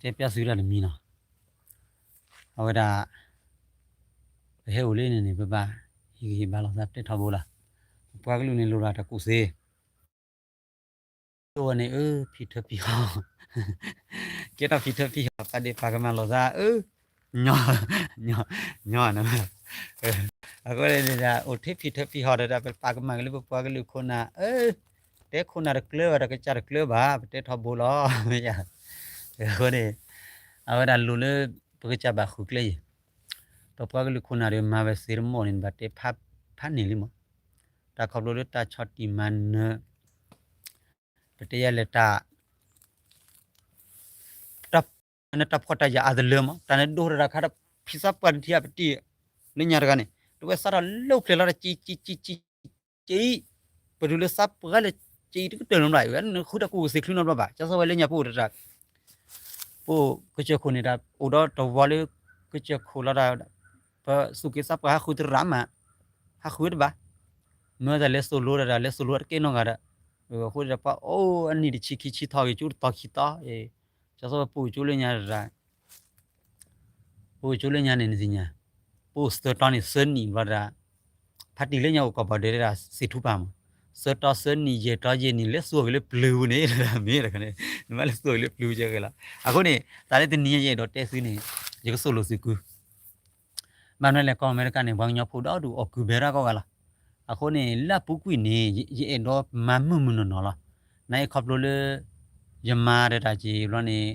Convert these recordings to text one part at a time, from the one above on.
တဲပျၢ်သုတၢ်တမံၤနီၤ, အဝဲဒၣ် ပဟဲအိၣ်လၢန့ၣ်န့ၣ် ပဘၣ်ဟ့ၣ်ဂံၢ်ဟ့ၣ်ဘါလိာ်သး ပတဲထီဘိလီၤ. ပပှၤကလုာ်န့ၣ်လိၣ်ဒၣ်တၢ်ကူၣ်သ့ အဝဲန့ၣ် အၢ ဖံထၢဖံဟီၣ်, ကဲထီၣ်ဖံထၢဖံဟီၣ် ပာ်ဒ့ၣ်ပာ်ကမၣ်လိာ်သး အၢ ညီ ညီ ညီန အဃိန့ၣ်ဒၣ် အိၣ်ထဲဖံထၢဖံဟီၣ်ဒီး ပပာ်ကမၣ်က့ၤလၢပပှၤကလုာ်ခိၣ်နၢ် အၢ တဲခိၣ်နၢ်တကျၢၤဘၣ် တကစၢ်တကျၢၤဘၣ် ပတဲထီဘိလီၤ. အဃိန့ၣ် အဝဲဒၣ်လိၣ်လၢ ပကစၢ်ဘၣ်ဃုကျဲယံၤ, ပပှၤကလုာ်ခိၣ်နၢ်ဒီးမၤဝဲသ့တမီၢ်န့ၣ် ဘၣ်တဲဖး ဖးန့ၣ်လံမး, တၢ်ခီဖျိလၢတၢ်ဆီၣ်တံၢ်မၤနၢၤ ပတဲယဲလဲၣ်တၢ် တၢ် နတၢ်ဖှီၣ်တၢ်ယာ်အါတလၢမး တၢ်နဒိၣ်ထီၣ်တၢ်ခါဒီး ဖံသးပှၢ်တထံၣ်အပတံၢ် လၢညါတဂၤန့ၣ် တဝဲစးထီၣ်လၢဖျဲၣ်လီၤတၢ် ကံ ကံ ကံ ကံ ပတုၤလၢသးပှၢ်လၢကံတကတၢၢ်နီတဘျီ နဃုတၢ်ကူၣ်သ့ချုးနီတဘျီဘၣ် ကစီဝဲလၢညါပအိၣ်တတၢ် ပအိၣ်ကစၢၢ်ခိၣ်န့ၣ်ဒီး အိၣ်ဒီးတဝီလၢကစၢၢ်ခိၣ်လီၤဒီး ပသူၣ်က့သးပှၢ်ဟးဃုတရၣ်မး ဟးဃုတဘၣ် မ့ၢ်တၢ်လဲၤသိၣ်လိတၢ်ဒီး လဲၤသိၣ်လိတကဲနီၢ်ဂၤဒီး အဃိဒီးပှၤအိၣ်အနံၣ်တဆံခံဆံထီၣ်ဂ့ၤကၠိတသီခံသီ ကစီဝဲပအိၣ်ကၠိလၢညါတတၢ် ပအိၣ်ကၠိလၢညါန့ၣ်နသ့ၣ်ညါ, ပအိၣ်သၢတီန့ၣ်သၢနံၣ်ဘျီတၢ်, ဖါတံၢ်လၢညါအိၣ်ကိးပှၤဒဲးဒၣ်သ့ၣ်ထူပာ်မး, သၢတီသၢနံၣ်ယဲၢ်တီယဲၢ်နံၣ် လဲၤသူၣ်ဂ့ၤလၢပျုၤပူၤန့ၣ် မ့ၢ်တခါန့ၣ် နဘၣ်လဲၤသူၣ်ဂ့ၤလၢပျုၤကဲဂ့ၤလီၤ. အဃိန့ၣ် တၢ်လၢတနံၤညါယအဲၣ်ဒိးတဲသုန့ၣ် ယကသိၣ်လိသုကု ဘၣ်မနုၤလဲၣ် ကီၢ်အမဲရကၤန့ၣ် ပှၤကညီဖိဒီဒူၣ်အီၣ်ကုၢ်ဘဲရၣ်ကိးဂၤလီၤ. အဃိန့ၣ် လၢအပူၤကွံာ်န့ၣ် ယအဲၣ်ဒိးမၤမုာ်မုာ်နီၢ်နီၢ်လီၤ. နာ်က့ခီဖျိလၢ ယမၤဒီးတၢ်က့ၤဘျီန့ၣ်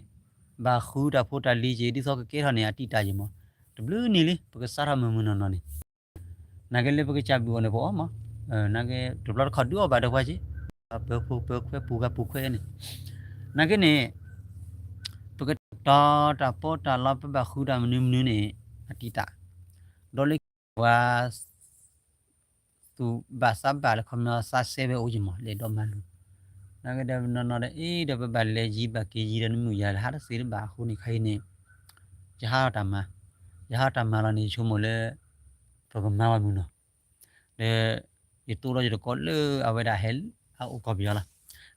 ဘၣ်ဃုတၢ်ဖိတၢ်လံၤက့ၤ ဒ်သိးကကဲထီၣ်န့ၣ် အတံာ်တာ်ယံၤမး, တဘျုးနံၤလံ ပကစးထီၣ်မုာ်မုာ်နီၢ်နီၢ်န့ၣ် နာ်က့လၢပကစၢ်ဘုၣ်အီၤန့ၣ် ပအီၣ်မး, နာ်က့တဘျီတခီၣ်ဒုးအီၣ်ဘၣ်ဒီးပှၤက့ၤ, ပၢဖိပၢခွဲပူၤဂၤပူၤခွဲန့ၣ်, နာ်က့န့ၣ် ပကတီတၢ်ပီးတၢ်လီ ပဘၣ်ဃုတၢ်မနုၤမနုၤန့ၣ် အတံာ်တာ်, ဒီးလၢခံပှၤ သူၣ်ဘၣ်သးဘၣ်လၢခီပညီသးစဲဝဲအိၣ်က့ၤမး လဲၤဒီးမၤလိၤ, နာ်က့ဒီးနီၢ်နီၢ်ဒီး အ့ဒီးပဘၣ်လဲၤယံၤဘၣ်က့ၤယံၤဒီးနမုာ်ယၤလၢဟးတသ့တဘၣ်အဃိန့ၣ် ခဲအံၤန့ၣ် ယဟးအီၣ်တၢ်မၤ, ယဟးအီၣ်တၢ်မၤလီၤန့ၣ် ယဆိကမိၣ်လၢ ပကမၤဝဲမုာ်နီၢ် ဒီး ယတိၢ်ဒီးယတကိးလၢအဝဲဒၣ်ဟဲ အအိၣ်ကီၢ်ပယီၤလီၤ.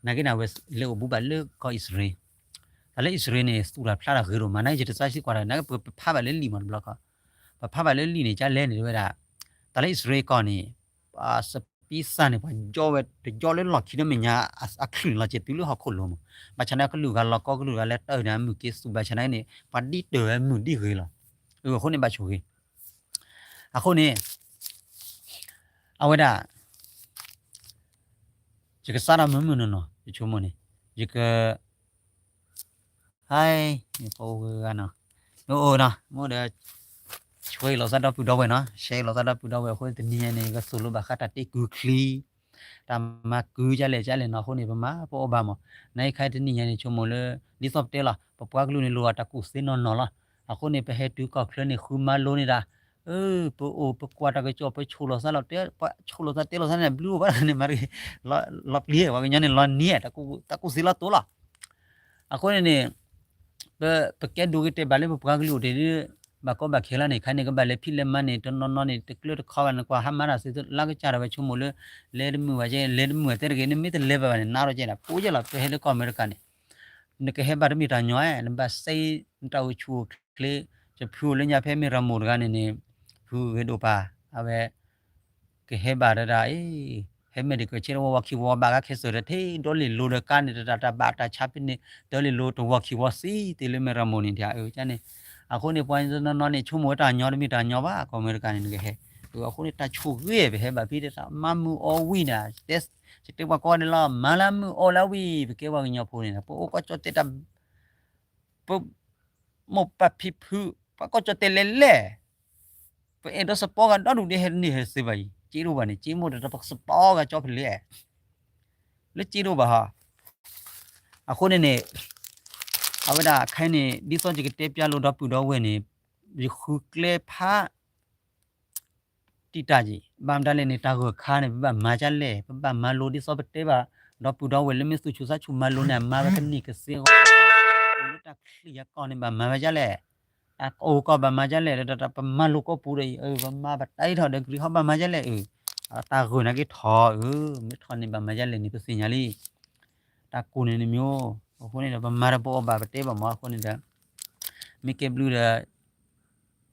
နာ်က့န့ၣ် အဝဲလဲၤအိၣ်ဘူးဘၣ်လၢကီၢ်အံၣ်စရ့လး, တၢ်လၢအံၣ်စရ့လးန့ၣ် သူၣ်တၢ်ဖျါတၢ်ဂ့ၤဒိၣ်မး နာ်က့ယတၢ်စံးကွၢ်တၢ် နာ်က့ပဖးဘၣ်လၢလံာ်မးတဘျီခီ, ပဖးဘၣ်လၢလံာ်န့ၣ် ကလဲၣ်န့ၣ် တဝဲဒၣ် တၢ်လၢအံၣ်စရ့လးကီၢ်န့ၣ် ပှၤစပံးစၢ်န့ၣ် ပှၤကၠီဝဲ တကၠီလၢလီၢ်ခံဒီးမဲာ်ညါ အချုးန့ၣ်လီၤ ကဲတုၤလၢဟီၣ်ခိၣ်လိၤမး, ဘၣ်ဆၣ်န့ၣ်ကလုာ်ဂၤလီၤကီကလုာ်ဂၤလဲၤတၢၢ်န့ၣ် အမုၢ်က့ၤသူၣ်ဘၣ်ဆၣ်နာ်က့န့ၣ် ပှၤဒ်တၢၢ်ဝဲမုၢ်ဒ်ဂ့ၤလီၤ, အဃိန့ၣ်ဘၣ်ဆိၣ်ဂ့ၤ အဃိန့ၣ် အဝဲဒၣ် ယကစးထီၣ်မုာ်မုာ်နီၢ်နီၢ် ယဆိကမိၣ်န့ၣ် ယက ဟါ မ့ၢ်ပအိၣ်ဂ့ၤဂ့ၤနီၤ, မ့ၢ်အိၣ်နီၤ မ့ၢ်ဒီး ဆှၢလိာ်သးဒီပုၢ်ဒီဝဲၢ်နီၤ ဆှၢလိာ်သးဒီပုၢ်ဒီဝဲၢ်အဃိ တနံၤညါန့ၣ် ကသိၣ်လိဘၣ်ဃးတၢ်တ့ကုၢ်ချံ တၢ်မၤကုၢ်ကလဲၣ်ကလဲၣ်နီၤ အဃိန့ၣ် ပမၤပအီၣ်ဘၣ်မး, နာ်က့ခါတနံၤညါန့ၣ် ဆိကမိၣ်လၢ ဒ်သိးပတဲလီၤ ပပှၤကလုာ်န့ၣ်လိၣ်ဘၣ်တၢ်ကူၣ်သ့နီၢ်နီၢ်လီၤ, အဃိန့ၣ် ပဟဲတုၤကီၢ်ချၢန့ၣ် ဃုမၤလိန့ၢ်တၢ် အၢ ပအိၣ်ပကွၢ်တၢ်ကစီၣ် ပဆိၣ်လိာ်သးလီၤတဲ ပဆိၣ်လိာ်သးတဲလိာ်သးန့ၣ် ဘျုးအိၣ်ဘၣ်န့ၣ် မၤတဂ့ၤ လီၤပျံၤ ပှၤကညီန့ၣ် လီၤနံၤ တၢ်ကူၣ်သ့လီၤတိာ်လီၤ, အဃိန့ၣ်န့ၣ် ပ ပကဲဒိးကတဲဘၣ်လၢပပှၤကလုာ်အိၣ်တ့ၢ်ဒ် ဘၣ်ကီဘၣ်ခဲလီၤန့ၣ် ခါန့ၣ် ကဘၣ်လဲၤဖံးလဲၤမၤန့ၣ် တနီၤနီၤန့ၣ် တကျၢတခီဘၣ် နကွၢ်ဟါမၢ်တၢ်သ့လၢကစၢ်ဒီး ဝဲဆိကမိၣ်လၢ လဲၤတမုာ်ဘၣ်ကဲ လဲၤတမုာ်ဘၣ်တဲတဂ့ၤ နမ့ၢ်တလဲၤဘၣ်ဘၣ်န့ၣ် နါထီၣ်ကဲဒၣ် ပအိၣ်ယဲလီၤ ပဟဲလၢကီၢ်အမဲရကၤန့ၣ် နကဟဲဘၣ်တမ့ၢ်တၢ်ညီဧါ နဘၣ်စဲနတၢ်အိၣ်ဆူၣ်အိၣ်ချ့ ယဖုအိၣ်လၢညါဖဲမ့ၢ်ရမိၢ်တဂၤန့ၣ်န့ၣ် ဖုဂ့ၤဒိၣ်ပၢ် အဝဲ ကဟဲဘၣ်တဒၣ်အံၤ ဟဲမဲာ်တကဆ့တဝီဝီခံဝီဘၣ်ဂၤခဲစၢၢ်ဒီး ထဲဒီလ့ၣ်လိၤဒီးကါန့ၣ် တတၢ်တၢ်ဘၣ်တၢ်ဆါဖဲန့ၣ် ဒီလ့ၣ်လိၤတဝီခံဝီသံသ့လၢမ့ၢ်ရမိၢ်န့ၣ် အၢ ကန့ၣ် အဃိန့ၣ် ပှၤနီၢ်နီၢ်န့ၣ် ဆိကမိၣ်ဝဲတၢ်ညီတမ့ၢ်တၢ်ညီဘၣ် ကီၢ်အမဲရကၤန့ၣ် နကဟဲ အဃိန့ၣ် တၢ်ဆိၣ်ဂ့ၤ ပဟဲဘၣ်ဖဲတၢ်မၤမုာ်အီၤဝံၤန့ၣ် ယတဲပှၤကိးဂၤဒဲးလီၤ မၤလၢမုာ်အီၣ်လၢဝံၤ ပကဲပှၤကညီဖိန့ၣ် ပအိၣ်ကီၢ်ကၠီၣ်တဲၣ်တၢ် ပ မိၢ်ပၢ်ဖံဖု ပှၤကီၢ်ကၠီၣ်တဲၣ်လဲၣ်လဲၣ် ပအဲၣ်ဒိးစပီဂၤဒီဒူၣ်ဒ်ဟဲတန့ၢ်ဟဲသ့ဘၣ်အံၤ က့ဒိၣ်ဘၣ်န့ၣ် က့မိၢ်ဒီးပကစပီဂၤကၠီဖဲလဲၣ် လၢက့ဒိၣ်ဘၣ်ဟီ အဃိန့ၣ်န့ၣ် အဝဲဒၣ်ခဲအံၤန့ၣ် ဒ်သိးယကတဲပျၢ်လိဒီပုၢ်ဒီဝဲၢ်န့ၣ် ယဃုကျဲဖး တံာ်တာ်က့ၤ ဘၣ်မတၤလဲၣ်န့ၣ် တၢ်ဂၢၢ်ခါန့ၣ် ပဘၣ်မၤဒ်လဲၣ် ပဘၣ်မၤလိဒ်သိးပတဲဘၣ် ဒီပုၢ်ဒီဝဲၢ်လၢမ့ၢ်သူၣ်ဆူၣ်သးဆူၣ်မၤလိန့ၣ် မၤဝဲကန့ၢ်ကသ့အဂီၢ် အိၣ်လၢတၢ်ချံးအကီၢ်န့ၣ် ဘၣ်မၤဝဲဒ်လဲၣ် အအိၣ်ကီၢ်ဘၣ်မၤဒ်လဲၣ် ဒီးပမၤလိကီၢ်ပူၤဒီးအံၤ ပမၤပတၢ်အံးထီၣ်ဒီး ကရံၣ်ဟီၣ်ဘၣ်မၤဒ်လဲၣ် အတၢ်ဂၢၢ်နာ်က့ထီၣ် မ့ၢ်ထီၣ်န့ၣ်ဘၣ်မၤဒ်လဲၣ်န့ၣ် ပသ့ၣ်ညါလံ တၢ်ကူၣ်န့ၣ်န့ၣ်မ့ၢ် အဃိန့ၣ်ဒီး ပမၤဒီးပအီၣ်ဘၣ်ပတဲဘၣ်မး အဃိန့ၣ်ဒီး မ့ၢ်ကဲဘျုးဒီး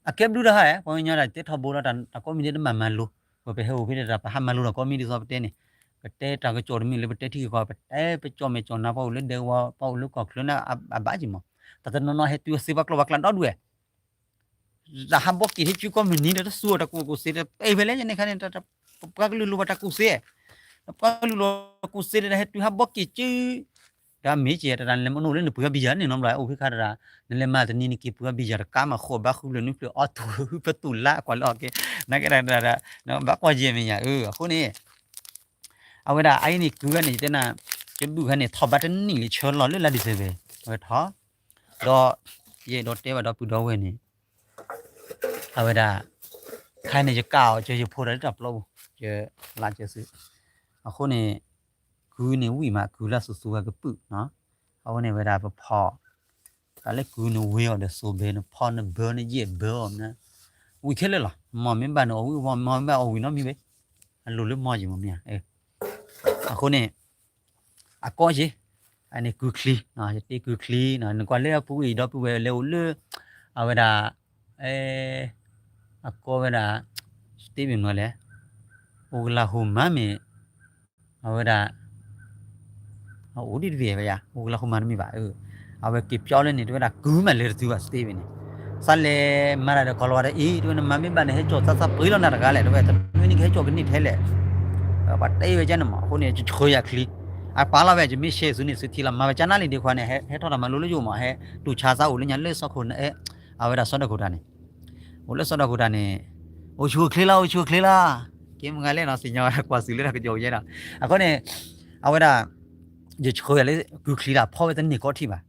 အကဲဘျုးဒီးဟါ ပှၤကညီတၢ်တဲထီဘိလီၤ တၢ်ကိးမံၤဒဲးတဘၣ်မၤလိ, ပဟဲအိၣ်ဖဲဒီးတၢ်ပဟးမၤလိတၢ်ကိးမံၤဒ်သိးပတဲန့ၣ်, ပတဲတၢ်ကစီၣ်တမံၤလၢပတဲထံကီၢ် ပတဲပကၠီၣ်မဲာ်ကၠီၣ်နါ ပှၤအိၣ်လၢဒဲကဝီၤ ပှၤအိၣ်လၢကီၢ်ချၢန့ၣ် အဘၣ်က့ၤမး, တၢ်တနီၤနီၤဟဲတုၤစ့ပှၤကျိာ်ပှၤကျါဒီဒူၣ်ဝဲ တၢ်ဟးဘီက့ၤဟဲကၠူကီၢ်မုၢ်နံၤဒီးတစူၢ်အီၤတၢ်ကူၣ်ဘၣ်ကူၣ်သ့ဒီး ပအဲၣ်ဖဲလဲၣ်န့ၣ်ခါန့ၣ် ပပှၤကလုာ်လိၣ်ဘၣ်တၢ်ကူၣ်သ့, ပပှၤကလုာ်လိၣ်ကူၣ်သ့ဒီးဟဲတုၤဟးဘီက့ၤကၠူ, ဒီးမ့ၢ်က့ၤတၢ်နလဲၤမ့ၢ်အိၣ်လၢနပှၤဘံယၤန့ၣ်နီတဘျီ အိၣ်ဖဲခါတရၣ်, နလဲၤမၤတနံၤနက့ၤပှၤဘံယၤတကါမး ဃိးဘးဃုဖျၢၣ်နွံဖျၢၣ်အီၣ်တူၢ်ဖဲတူၢ်လါအကွၢ်လၢအီၣ်က့ၤ, နကဲဒၣ်ဒၣ် ဘၣ်ကွၢ်ယဲၢ်မ့ၢ်ယၤအဃိန့ၣ် အဝဲဒၣ်အအံၤန့ၣ်ကုၤဝဲန့ၣ် ယတဲနၤ, ယဘုၣ်ခါန့ၣ် ထီၣ်ဘးတနံၣ်လံ ဆၢလီၤလၢလါ December အဝဲထီၣ်, ဒီးယအဲၣ်ဒိးတဲဘၣ်ဒီပုၢ်ဒီဝဲၢ်န့ၣ်, အဝဲဒၣ် ခါန့ၣ်ယကးအီၤ ကၢယဖိဒီးလၢတၢ်ပျီပူၤ ယလါကၢစု, အဃိန့ၣ် ကုၤန့ၣ်ဝံၣ်မး ကုၤလၢသူသူဂၤကပုၢ်နီၤ, အဃိန့ၣ်ဝဲဒၣ်ပဖီၣ် တၢ်လၢကုၤနဝ့ၤအီၤဒီးစိဘဲနဖီနဘၢနယဲၢ်ဘၢအီၤမနုၤ, ဝံၣ်ခဲလၢာ်လီၤ, မ့ၢ်မ့ၢ်ဘၣ်န့ၣ်အီၣ်ဝံၣ်ဝံၣ် မ့ၢ်မ့ၢ်ဘၣ်အီၣ်ဝံၣ်နီတမံၤဘၣ်, အလိၣ်လၢမ့ၢ်ယံၤမ့ၢ်မ့ၢ်ဧါ, အဃိန့ၣ် အကီယ့ၢ်, အန့ၣ်ကုၤချံ, ယတဲကုၤချံ, နကွၢ်လၢအပူၤအံၤဒီပုၢ်ဝဲၢ်လဲၤအိၣ်လၢ အဝဲဒၣ် အကီဝဲဒၣ် စတ့ဘ့ၣ်မနုၤလဲၣ်, အိၣ်ကလၤဟိၤမၤမ့ၢ် အဝဲဒၣ် အိၣ်ဒံးတဘ့ၣ်ဝဲယါ အိၣ်ကလၤဟိၤမၤတမံၤဘၣ်, အဝဲက့ၤပၠီလၢန့ၣ် တဝဲဒၣ်ကုၤမးလဲၤတတုၤဘၣ် စတ့ဘ့ၣ်န့ၣ်, စးလဲၤမၤတၢ်ဒီးကီၤလၤဝါဒီးအံၤ တဝဲနမၤမ့ၢ်ဘၣ်န့ၣ် ဟဲကၠီၣ်သးသးပှ့ၤလီၤနၤတဂၤလဲၣ် တဝဲတနွံန့ၣ်ကဟဲကၠီၣ်ကန့ၢ်ထဲလဲၣ်, ပှၤတဲဝဲကန့ၣ်မး အဃိန့ၣ် ယဆှၢယၤချံ, အပာ်လီၤဝဲ ယမ့ၢ်ရှဲသုန့ၣ် သုထံၣ်လီၤ မၤဝဲကနၣ်လံဒ့ခွါန့ၣ် ဟဲထီၣ်တၢ်မၤလိလၢယိာ်မး ဟဲတူၢ်ဆါသးအိၣ်လၢညါလၢစီခိၣ် အဝဲဒၣ်စီၤဒီခိၣ်တၢ်န့ၣ်, အိၣ်လၢစီၤဒီခိၣ်တၢ်န့ၣ်, အိၣ်ဆူၣ်အိၣ်ချ့လီၤ အိၣ်ဆူၣ်အိၣ်ချ့လီၤ, ကဲမုၢ်ဂၤလဲၣ်နီၤ သ့ၣ်ညါဝဲကွၢ်သုးလၢတၢ်ကစီၣ်ယဲဒီး, အဃိန့ၣ် အဝဲဒၣ် ယဆှၢယၤလၢကုၤချံတၢ်ဖီဝဲတန့ၢ်ကီထံၣ်ဘၣ်,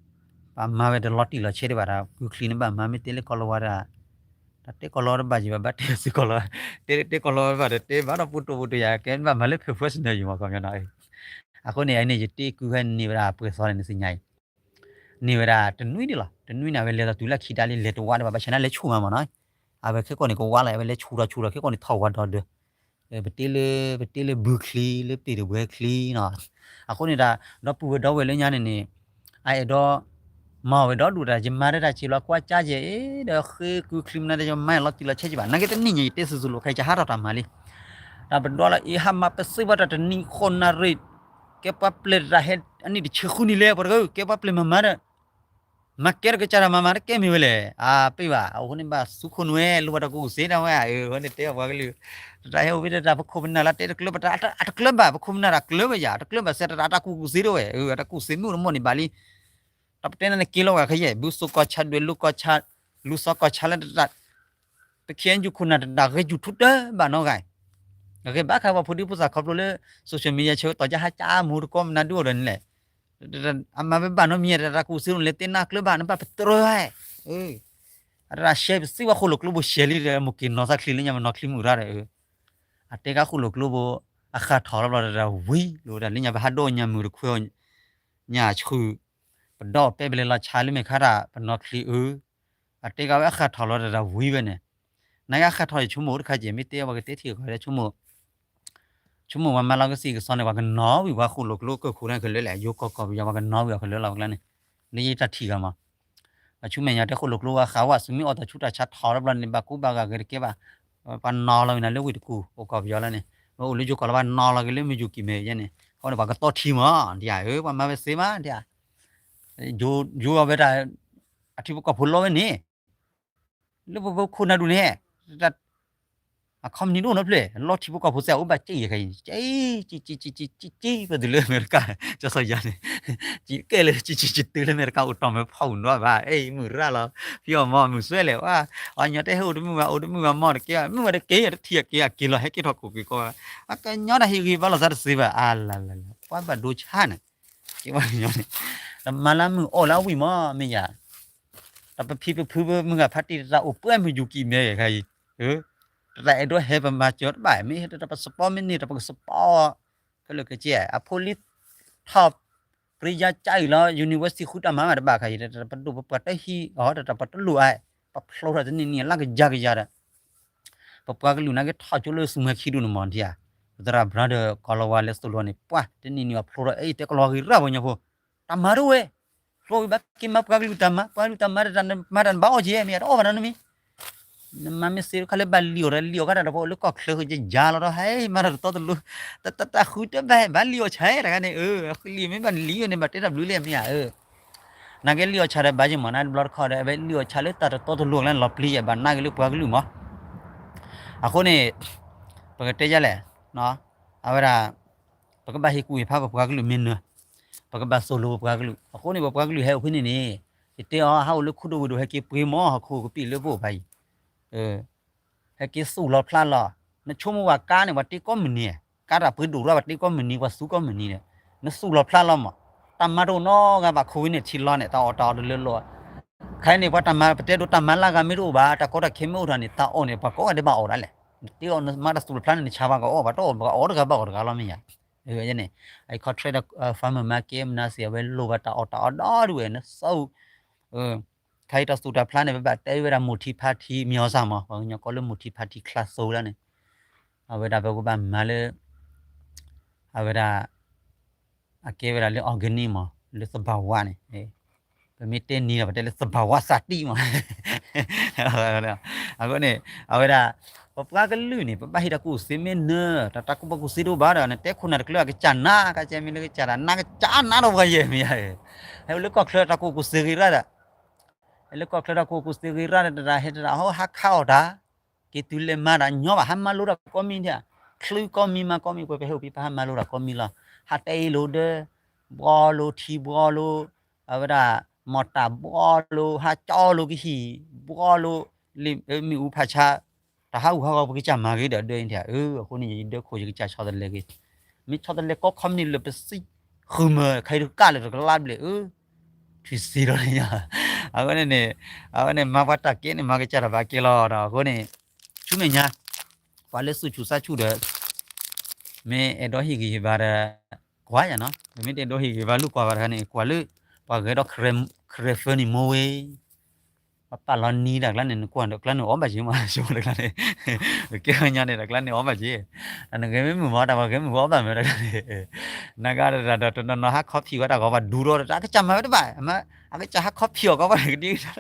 ပှၤမၤဝဲတလီၤတံၢ်လီၤဆဲးဒံးဘၣ်ဒီး ကုၤချံန့ၣ်ဘၣ်မၤမ့ၢ်တဲလၢကီၤလၤဝါဒီး, တၢ်တဲကီၤလၤဝါတဘၣ်ယံၤဘၣ် ဘၣ်တဲသုးကီၤလၤဝါ, တဲတဲကီၤလၤဝါတဘၣ်ဒီး တဲဘၣ်ဒီးပူတူာ်ပူတူာ်ယၤ ကဲဘၣ်မၤလၢ professional ယံၤမး ကီၢ်ညီနီၤ, အဃိန့ၣ် အန့ၣ် ယတ့ကုၤဟဲန့ၢ်ဝဲဒၣ်ပှဲၤသီန့ၣ် နသ့ၣ်ညါအံၤ န့ၢ်ဝဲဒၣ်တနွံန့ၣ်လီၤ. တနွံန့ၣ် အဝဲလဲၤလီၤတုၤလၢခံတၢ်လံ လဲၤတဝါလၢၤဘၣ် ဘၣ်ဆၣ်န့ၣ် လဲၤဆူၣ်မးမးနီၤ. အဝဲခဲကိာ်န့ၣ် ကဝါလီၤ အဝဲလဲၤဆူၣ်ထီၣ်ဆူၣ်ထီၣ် ခဲကိာ်န့ၣ်ထီၣ်ဝါဒီးဒၢး, ပတ့လၢ ပတ့လၢဘုချံ လၢပ့ၢ်တဝဲချံနီၤ. အဃိန့ၣ်ဒီး ဒီပုၢ်ဝဲၢ်ဒီဝဲၢ်လၢညါန့ၣ်န့ၣ် အအဲၣ်ဒိး မၤဝဲဒီဒူၣ်တၢ် ယမၤတၢ်တၢ်စ့ၢ်လီၤ ကွၢ်ကၢ်ယဲၢ်အံၤ ဒီးဃ့ကုၤချံမနုၤဒီး ယမၤလီၤတံၢ်လီၤဆဲးကဘၣ် နာ်က့တနံၣ်ညါ ယတဲစုာ်စုာ်လိာ်ခဲ ယဟးထီၣ်တၢ်မၤလံ. တၢ်ပဒီလီၤအံၤ ဟးမၤပစ့ၢ်ဘၣ်တၢ်တနံၣ်ဃိးနၣ်ရံၣ် ကဲပှၤပျဲၢ်တၢ်ဟဲ အနံၣ်တဆံဃုနံၣ်လဲၣ် ပှၤတဂၤ ကဲပှၤပျဲၢ်မၤမၤဒီး မၤကဲတကစၢ်တၢ်မၤမၤတကဲမ့ၢ်ဝဲလဲၣ်. အပ့ၢ်ဘၣ် အဃိန့ၣ်ဘၣ် သူခိၣ်နွဲ လိၣ်ဘၣ်တၢ်ကူၣ်စ့ဒၣ်ဝဲ အဃိန့ၣ်တဲအပှၤကလုာ် တၢ်ဟဲအိၣ်ဖဲတၢ်ပခိၣ်ပနၢ်လၢတဲတကျၢၤဘၣ် တၢ်တကျၢၤဘၣ် ပခိၣ်ပနၢ်တၢ်ကျၢၤဝဲယၤ တကျၢၤဘၣ်စဲးတၢ်တၢ်ကူၣ်ကူၣ်စ့ဒၣ်ဝဲ အတၢ်ကူၣ်စ့မ့ၣ်အူတမီၢ်န့ၣ်ဘၣ်လံ. တၢ်ပတဲနၤန့ၣ်က့ၤလီၤဝဲခဲယဲၢ် ဘုစိကီၢ်ဆါ ဒွဲၣ်လိကီၢ်ဆါ လူၤစီကီၢ်ဆါလၢတၢ် ပခဲအံၤယူၢ်ခိၣ်နၢ်တဒၣ်ဂဲၤယူၢ်ထူတၢ်ဘၣ်နီတဂၤ, ဂဲၤဘၣ်ခါပှၤဖိဒံဖိသၣ်ခီဖျိလၢ social media ဆၢကတီၢ်ကဟါကၠါမူတကီၢ် မနုၤဒုအိၣ်ဒီးန့ၣ်လဲၣ်. အမၤဝဲဘၣ်နီတမံၤ တၢ်ကူၣ်စ့န့ၣ် လဲၤတဲနၢ်ကျၢၤဘၣ် နဘၣ်ပတြၢၤဝဲ, အတၢ်ရှဲပစံးဝဲဃိၣ်လိာ်ကျိဘိရှဲလံ မ့ၢ်က့ၤနီၢ်သးချံလၢညါ မနီၢ်ချံမုၢ်ရၣ်ဒီး အတဲကါဃိၣ်လိာ်ကျိဘိ အဃၣ်ထီၣ်လီၤဘျီတၢ်ဝံၤလိာ်တၢ်လၢညါ ပဟးဒိၣ်ညါမုၢ်တခွဲး ညါဆှုၣ် ပဒီပဲပလဲၤလီၤဆါလၢမဲာ်ခါတၢ် ပနီၢ်ချံအၢ အတဲကါဝဲအဃၣ်ထီၣ်လီၤတၢ်ဝံၤဝဲန့ၣ်, နကဃၣ်ထီၣ်ယဆိကမိၣ်တခါက့ၤ မ့ၢ်တဲပှၤကတဲထံၣ်ကီးလၢဆိကမိၣ်, ဆိကမိၣ်ပှၤမၤလီၤကစံၣ်ကစီန့ၣ် ပှၤကနီၤဝံၤပှၤဃိၣ်လိာ်ကျိကၢၢ်ခိၣ်န့ၣ် ကလၢလဲၣ် ယိၤကီၢ်ကီၢ်ပယီၤ ပှၤကနီၤဝံၤအီၤကလၢလီၤပကျါန့ၣ်, လၢယတၢ်ထံၣ်ဂၤမး ပဆူမဲာ်ညါတဲဃိၣ်လိာ်ကျိဝဲဃးဝဲ သုမ့ၢ်အီၣ်တၢ်ဆူးတၢ်ဆါထီၣ်လီၤဘျီန့ၣ် ဘၣ်ကူဘၣ်ဂာ်ဂ့ၤတကဲဘၣ်, ပှၤနီၤလီၤဝံၤနၤလၢဝ့ၢ်တကူၣ် အိၣ်ကီၢ်ပယီၤလီၤန့ၣ်, ပအိၣ်လၢယိၤကီၢ်လီၤဘၣ်နီၤလီၤက့ၤလၢမုၢ်ယူၤကံၤမဲာ်ယဲန့ၣ်, အဃိန့ၣ် ပှၤကတီထံမး ဒ်ဧါ, ပှၤမၤဝဲစ့မး ဒ်ဧါ, ယိၤအဝဲဒၣ် အထံဖိကီၢ်ဖိလီၤဝဲန့ၣ် လၢပပခိၣ်နၢ်ဒူၣ်န့ၣ် အခီပနံၣ်ဒိၣ်နီတဖျၢၣ် လီၤထံဖိကီၢ်ဖိစ့ၢ်အိၣ်ဘၣ်ကဲအံၤခဲအံၤ ကဲ ကံကံကံကံကံ ပှၤတုၤလၢအမဲရကၤ ကၠီစီၤယၤန့ၣ် ကံကဲလၢ ကံကံကံတုၤလၢအမဲရကၤ အိၣ်တီၢ်မ့ၢ်ဖီၣ်အူၣ်နီဘၣ် အဲ မုၢ်ရၣ်လီၤ ဖံအီၣ်မီၢ်မုၢ်စွဲလဲၣ်ဝဲ အညီတဲဟဲအိၣ်တမုၢ်ဘၣ် အိၣ်တမုၢ်ဘၣ်မီၢ်တကဲ မုၢ်ဝဲတကဲ တထံၣ်အက့ၤအက့ၤလီၤ ဟဲက့ၤထီၣ်ခိၣ်က့ၤကီၢ် အကညီတၢ်ဟ့ၣ်ဂံၢ်ဘါလိာ်သးတစ့ဘၣ် အလၤလၤလၤ ပှၤဘၣ်ဒိဆါန့ၣ် က့ၤဝဲကညီန့ၣ် တမၤလၢမုၢ်အီၣ်လၢအဝံၣ်မီၢ် မ့ၢ်ယၤ တၢ်ပဖံပဖုပမုၢ်ဂၤဖးတံၢ်တၢ်အိၣ်ပှဲၤမုၢ်ယူၤကံၤမဲာ်ဂ့ၤခါအံၤ, တၢ်အဲၣ်ဒိးဟဲပမၤစၢၤတဘၣ် မ့ၢ်ဟဲတၢ်ပစပီမ့ၢ်န့ၢ်တၢ်ပကစပီ, ခဲလၢာ်ခဲဆ့ အဖိလံထီၣ် ပရံယါကၠါအံၤလီၤ university ဃုတၢ်မၤမးတဘၣ်ခါအံၤ တၢ်ပဒိၣ်ပပှၢ်တဟံးအီၤ တၢ်ပတလိၣ်အါ, ပဖျိထီၣ်တနံၣ်နံၣ်လၢကယၤကယၤဒီး ပပှၤကလုာ်နာ်က့ထီၣ်ကၠိလၢသူမှဲခံဒူၣ်န့ၣ်မီၢ်ဒံးဧါ, ပသရၣ် brother ကီၤလၤဝါလဲၤသိၣ်လိန့ၣ် ပှၤတနံၣ်နံၣ်အဖျိထီၣ် အဲ တဲကီၤလၤဝါဂ့ၤရၣ်ပှၤကညီဖိ, တၢ်မၤတအိၣ်ဝဲ, ဖ ကျိဝံၤဘၣ်က့ၤမၤပှၤကလုာ်တၢ်မၤ, ပှၤကလုာ်တၢ်မၤတၢ်နမၤတၢ်နဘၣ်အီၣ်က့မ့ၢ် တအီၣ်ဘၣ်နီတမံၤ, နမၤမ့ၢ်စ့တခါလၢဘၣ်လံၣ်အီၣ်တၢ်လံၣ်အီၣ်ကါတၢ်တဖၣ်အိၣ်လၢကီၢ်ချၢဃုာ်ယယါလီၤဒီး ဟဲမၤတၢ်တတီတလိၤ, တၢ်တၢ်ဃုတဘၣ်ဘၣ်လံၣ်အီၣ်ဆၣ်တဂၤန့ၣ် လံၣ်မ့ၢ်ဘၣ်လံၣ်အီၣ်န့ၣ် ဘၣ်တဲတၢ်ဘျုးလံမ့ၢ်ဧါ နာ်က့လံၣ်အီၣ်ဆၣ်ဒီးဘၣ်ယမၤနၤတဘျီတခီဒီး အဝဲလံၣ်အီၣ်ဆၣ်လၢတၢ်တတီတလိၤကျါန့ၣ် လီၤပျံၤယဘၣ်နာ်က့ၤလၢပှၤကလုာ်မး, အဃိန့ၣ် ပကတဲယလဲၣ်, အဝဲဒၣ် ပကဘၣ်ဟ့ၣ်ကူၣ်ဟ့ၣ်ဖးပပှၤကလုာ်မ့ၢ်နၢၤ, ပကဘၣ်သိၣ်လိပပှၤကလုာ်, အဃိန့ၣ် ပပှၤကလုာ်ဟဲအိၣ်ဖဲန့ၣ်န့ၣ်, ယတဲအီၤ ဟးအိၣ်လၢခိၣ်ဒိၣ်ဝ့ၢ်ဒိၣ် ဟဲက့ၤပှ့ၤမီၢ်ဟီၣ်ခိၣ်ကပံာ်လၢပအိၣ်ဖးအံၤ ဟဲက့ၤသူၣ်လီၤဖျးလီၤ, နဆိကမိၣ်ဝဲကါန့ၣ် ပှၤတ့ကိးမုၢ်နံၤ, ကါတၢ်ပှ့ၤဒိၣ်ထီၣ် ပှၤတ့ကိးမုၢ်နံၤ ပှၤသူကိးမုၢ်နံၤဒီး နသူၣ်လီၤဖျးလီၤမး, တၢ်မၤတအိၣ်နီတဂၤဘၣ် ခိၣ်ဝံန့ၣ်ထံလီၤန့ၣ် တၢ်အီၣ်တၢ်အီတလၢလီၤ, ခဲအံၤန့ၣ် ပှၤတၢ်မၤ ပတဲဒိးတၢ်မၤလၢအဂၤမ့ၢ်တအိၣ်ဘၣ် တၢ်ကီတၢ်ခဲမ့ၢ်အိၣ်ထီၣ်န့ၣ် တၢ်အီၣ်န့ၣ် ပှၤကိးဂၤဒဲးဘၣ်အီၣ်ဒၣ်လဲာ်, နတ့အီၤနမၤတၢ်သူၣ်လီၤဖျးန့ၣ် နဆါပှၤကအီၣ် ပှၤတအီၣ် ပှၤကအီၣ်တဂၤဘၣ်အီၣ်တဂၤလီၤမ့ၢ်ဧါ, န့ၣ် အ contract ဒီး farmer market မနုၤစ့ၢ် အဝဲလိၣ်ဘၣ်တၢ်အီၣ်တၢ်အီဒီဒူၣ်ဝဲ နစီ ခါအံၤတၢ်သူၣ်တၢ်ဖျါန့ၣ် ပဘၣ်တဲဝဲဒၣ် multi party မံၤအီၤစၢ်မး ပှၤကညီကိးလၢ multi party ချါသိလၢန့ၣ်, အဝဲဒၣ်ပကဘၣ်မၤလၢ အဝဲဒၣ် အကဲဝဲဒၣ်လၢ organic မး လၢသဘာဝန့ၣ်, ပမ့ၢ်တဲနံၤဒီး ပတဲလၢသဘာဝစၢ်တံၢ်မး, အဃိန့ၣ် အဝဲဒၣ် ပပှၤကလုာ်န့ၣ် ပဘၣ်ဟ့ၣ်တၢ်ကူၣ်သ့မ့ၢ်နၢၤ တၢ်တၢ်ကူၣ်ဘၣ်ကူၣ်သ့တအိၣ်ဘၣ်ဒီး နတဲခိၣ်နၢ်တကျၢၤအကစၢ်နါ ကစၢ်မ့ၢ်လၢကစၢ်တၢ်နါကစၢ်နါဒီးပှၤယဲၢ်မ့ၢ်ဧါ, ဟဲလၢကီၢ်ချၢတၢ်ကူၣ်ကူၣ်သ့ဂ့ၤရၣ်ဒီး ဟဲလၢကီၢ်ချၢတၢ်ကူၣ်ကူၣ်သ့ဂ့ၤရၣ်ဒီး တၢ်ဟဲတၢ်ဟီဟးခးအီၣ်တၢ် က့ၤတုၤလဲၤမၤတၢ်ညီဘၣ် ဟးမၤလိတၢ်ကိးမံၤဒၣ်, ချုးကိးမံၤမၤကိးမံၤ ပှၤပဟဲအိၣ်ဖဲ ပဟးမၤလိတၢ်ကိးမံၤလီၤ, ဟးတဲအ့ၣ်လိာ်ဒၢ ဘှီလိာ်ထံဘှီလိာ်, အဝဲဒၣ် မီၢ်တၢ်ဘှီလိာ် ဟးကၠီလိာ်ကဟံၣ် ဘှီလိာ် လၢမ့ၣ်အူဖးဆါ, တၢ်ဟးဂူာ်ဟးဂီၤ ပကစၢ်မၤဂ့ၤဒီးဒၢအံၤဒၣ်, အဃိန့ၣ် ယဒၢခိၣ်ယကစၢ်ဆီတလဲဂ့ၤ, မ့ၢ်ဆီတလဲကိးခီပနံၣ်လၢပစံး ဃုမၢ ခဲအံၤတကးလၢတကလးဘျဲၣ် ထွံၣ်စ့လီၤန့ၣ်ညါ, အဃိန့ၣ်န့ၣ် အဝဲန့ၣ်မၤပှၤတၢ်ကဲန့ၣ် မၤကစၢ်တၢ်ဘၣ်ကဲလီၤဒီး အဃိန့ၣ် ဆူမဲာ်ညါ ပှၤလၢသူၣ်ဆူၣ်သးဆူၣ်ဒီး မ့ၢ်အဲၣ်ဒိးဟ့ၣ်ဂံၢ်ဟ့ၣ်ဘါဒီး ကွၢ်ယၤနီၤ, မ့မ့ၢ်တအဲၣ်ဒိးဟ့ၣ်ဂံၢ်ဟ့ၣ်ဘါလူၤကွၢ်ဘၣ်တခါန့ၣ် ကွၢ်လၢ ပှၤဂဲၤဒီး ခရဲဖၢနံၣ်မိၢ်ဝဲ ပှၤပာ်လီၤနံၤတၢ်ကျါန့ၣ် နကွၢ်တၢ်ကျါန့ၣ်အီၣ်ဘၣ်က့ၤမး ဆိတၢ်ကျါန့ၣ်, ကဲဝဲညါန့ၣ် တၢ်ကျါန့ၣ်အီၣ်ဘၣ်က့ၤ, တၢ်နဂဲၤမ့ၢ်မုာ်မး တၢ်ပှၤဂဲၤမုာ်အီၣ်ဘၣ်မးတၢ်ကျါန့ၣ်, နဂၤတၢ်ဒီးတနီၤနီၤဟးခီဖံးဝဲတၢ်ဂီၤ ပှၤဒူဒီးတၢ် အကစၢ်မၤဝဲတဘၣ်, အကစၢ်ဟးခီဖံးအီၤကီးပှၤကဒံကဒါ,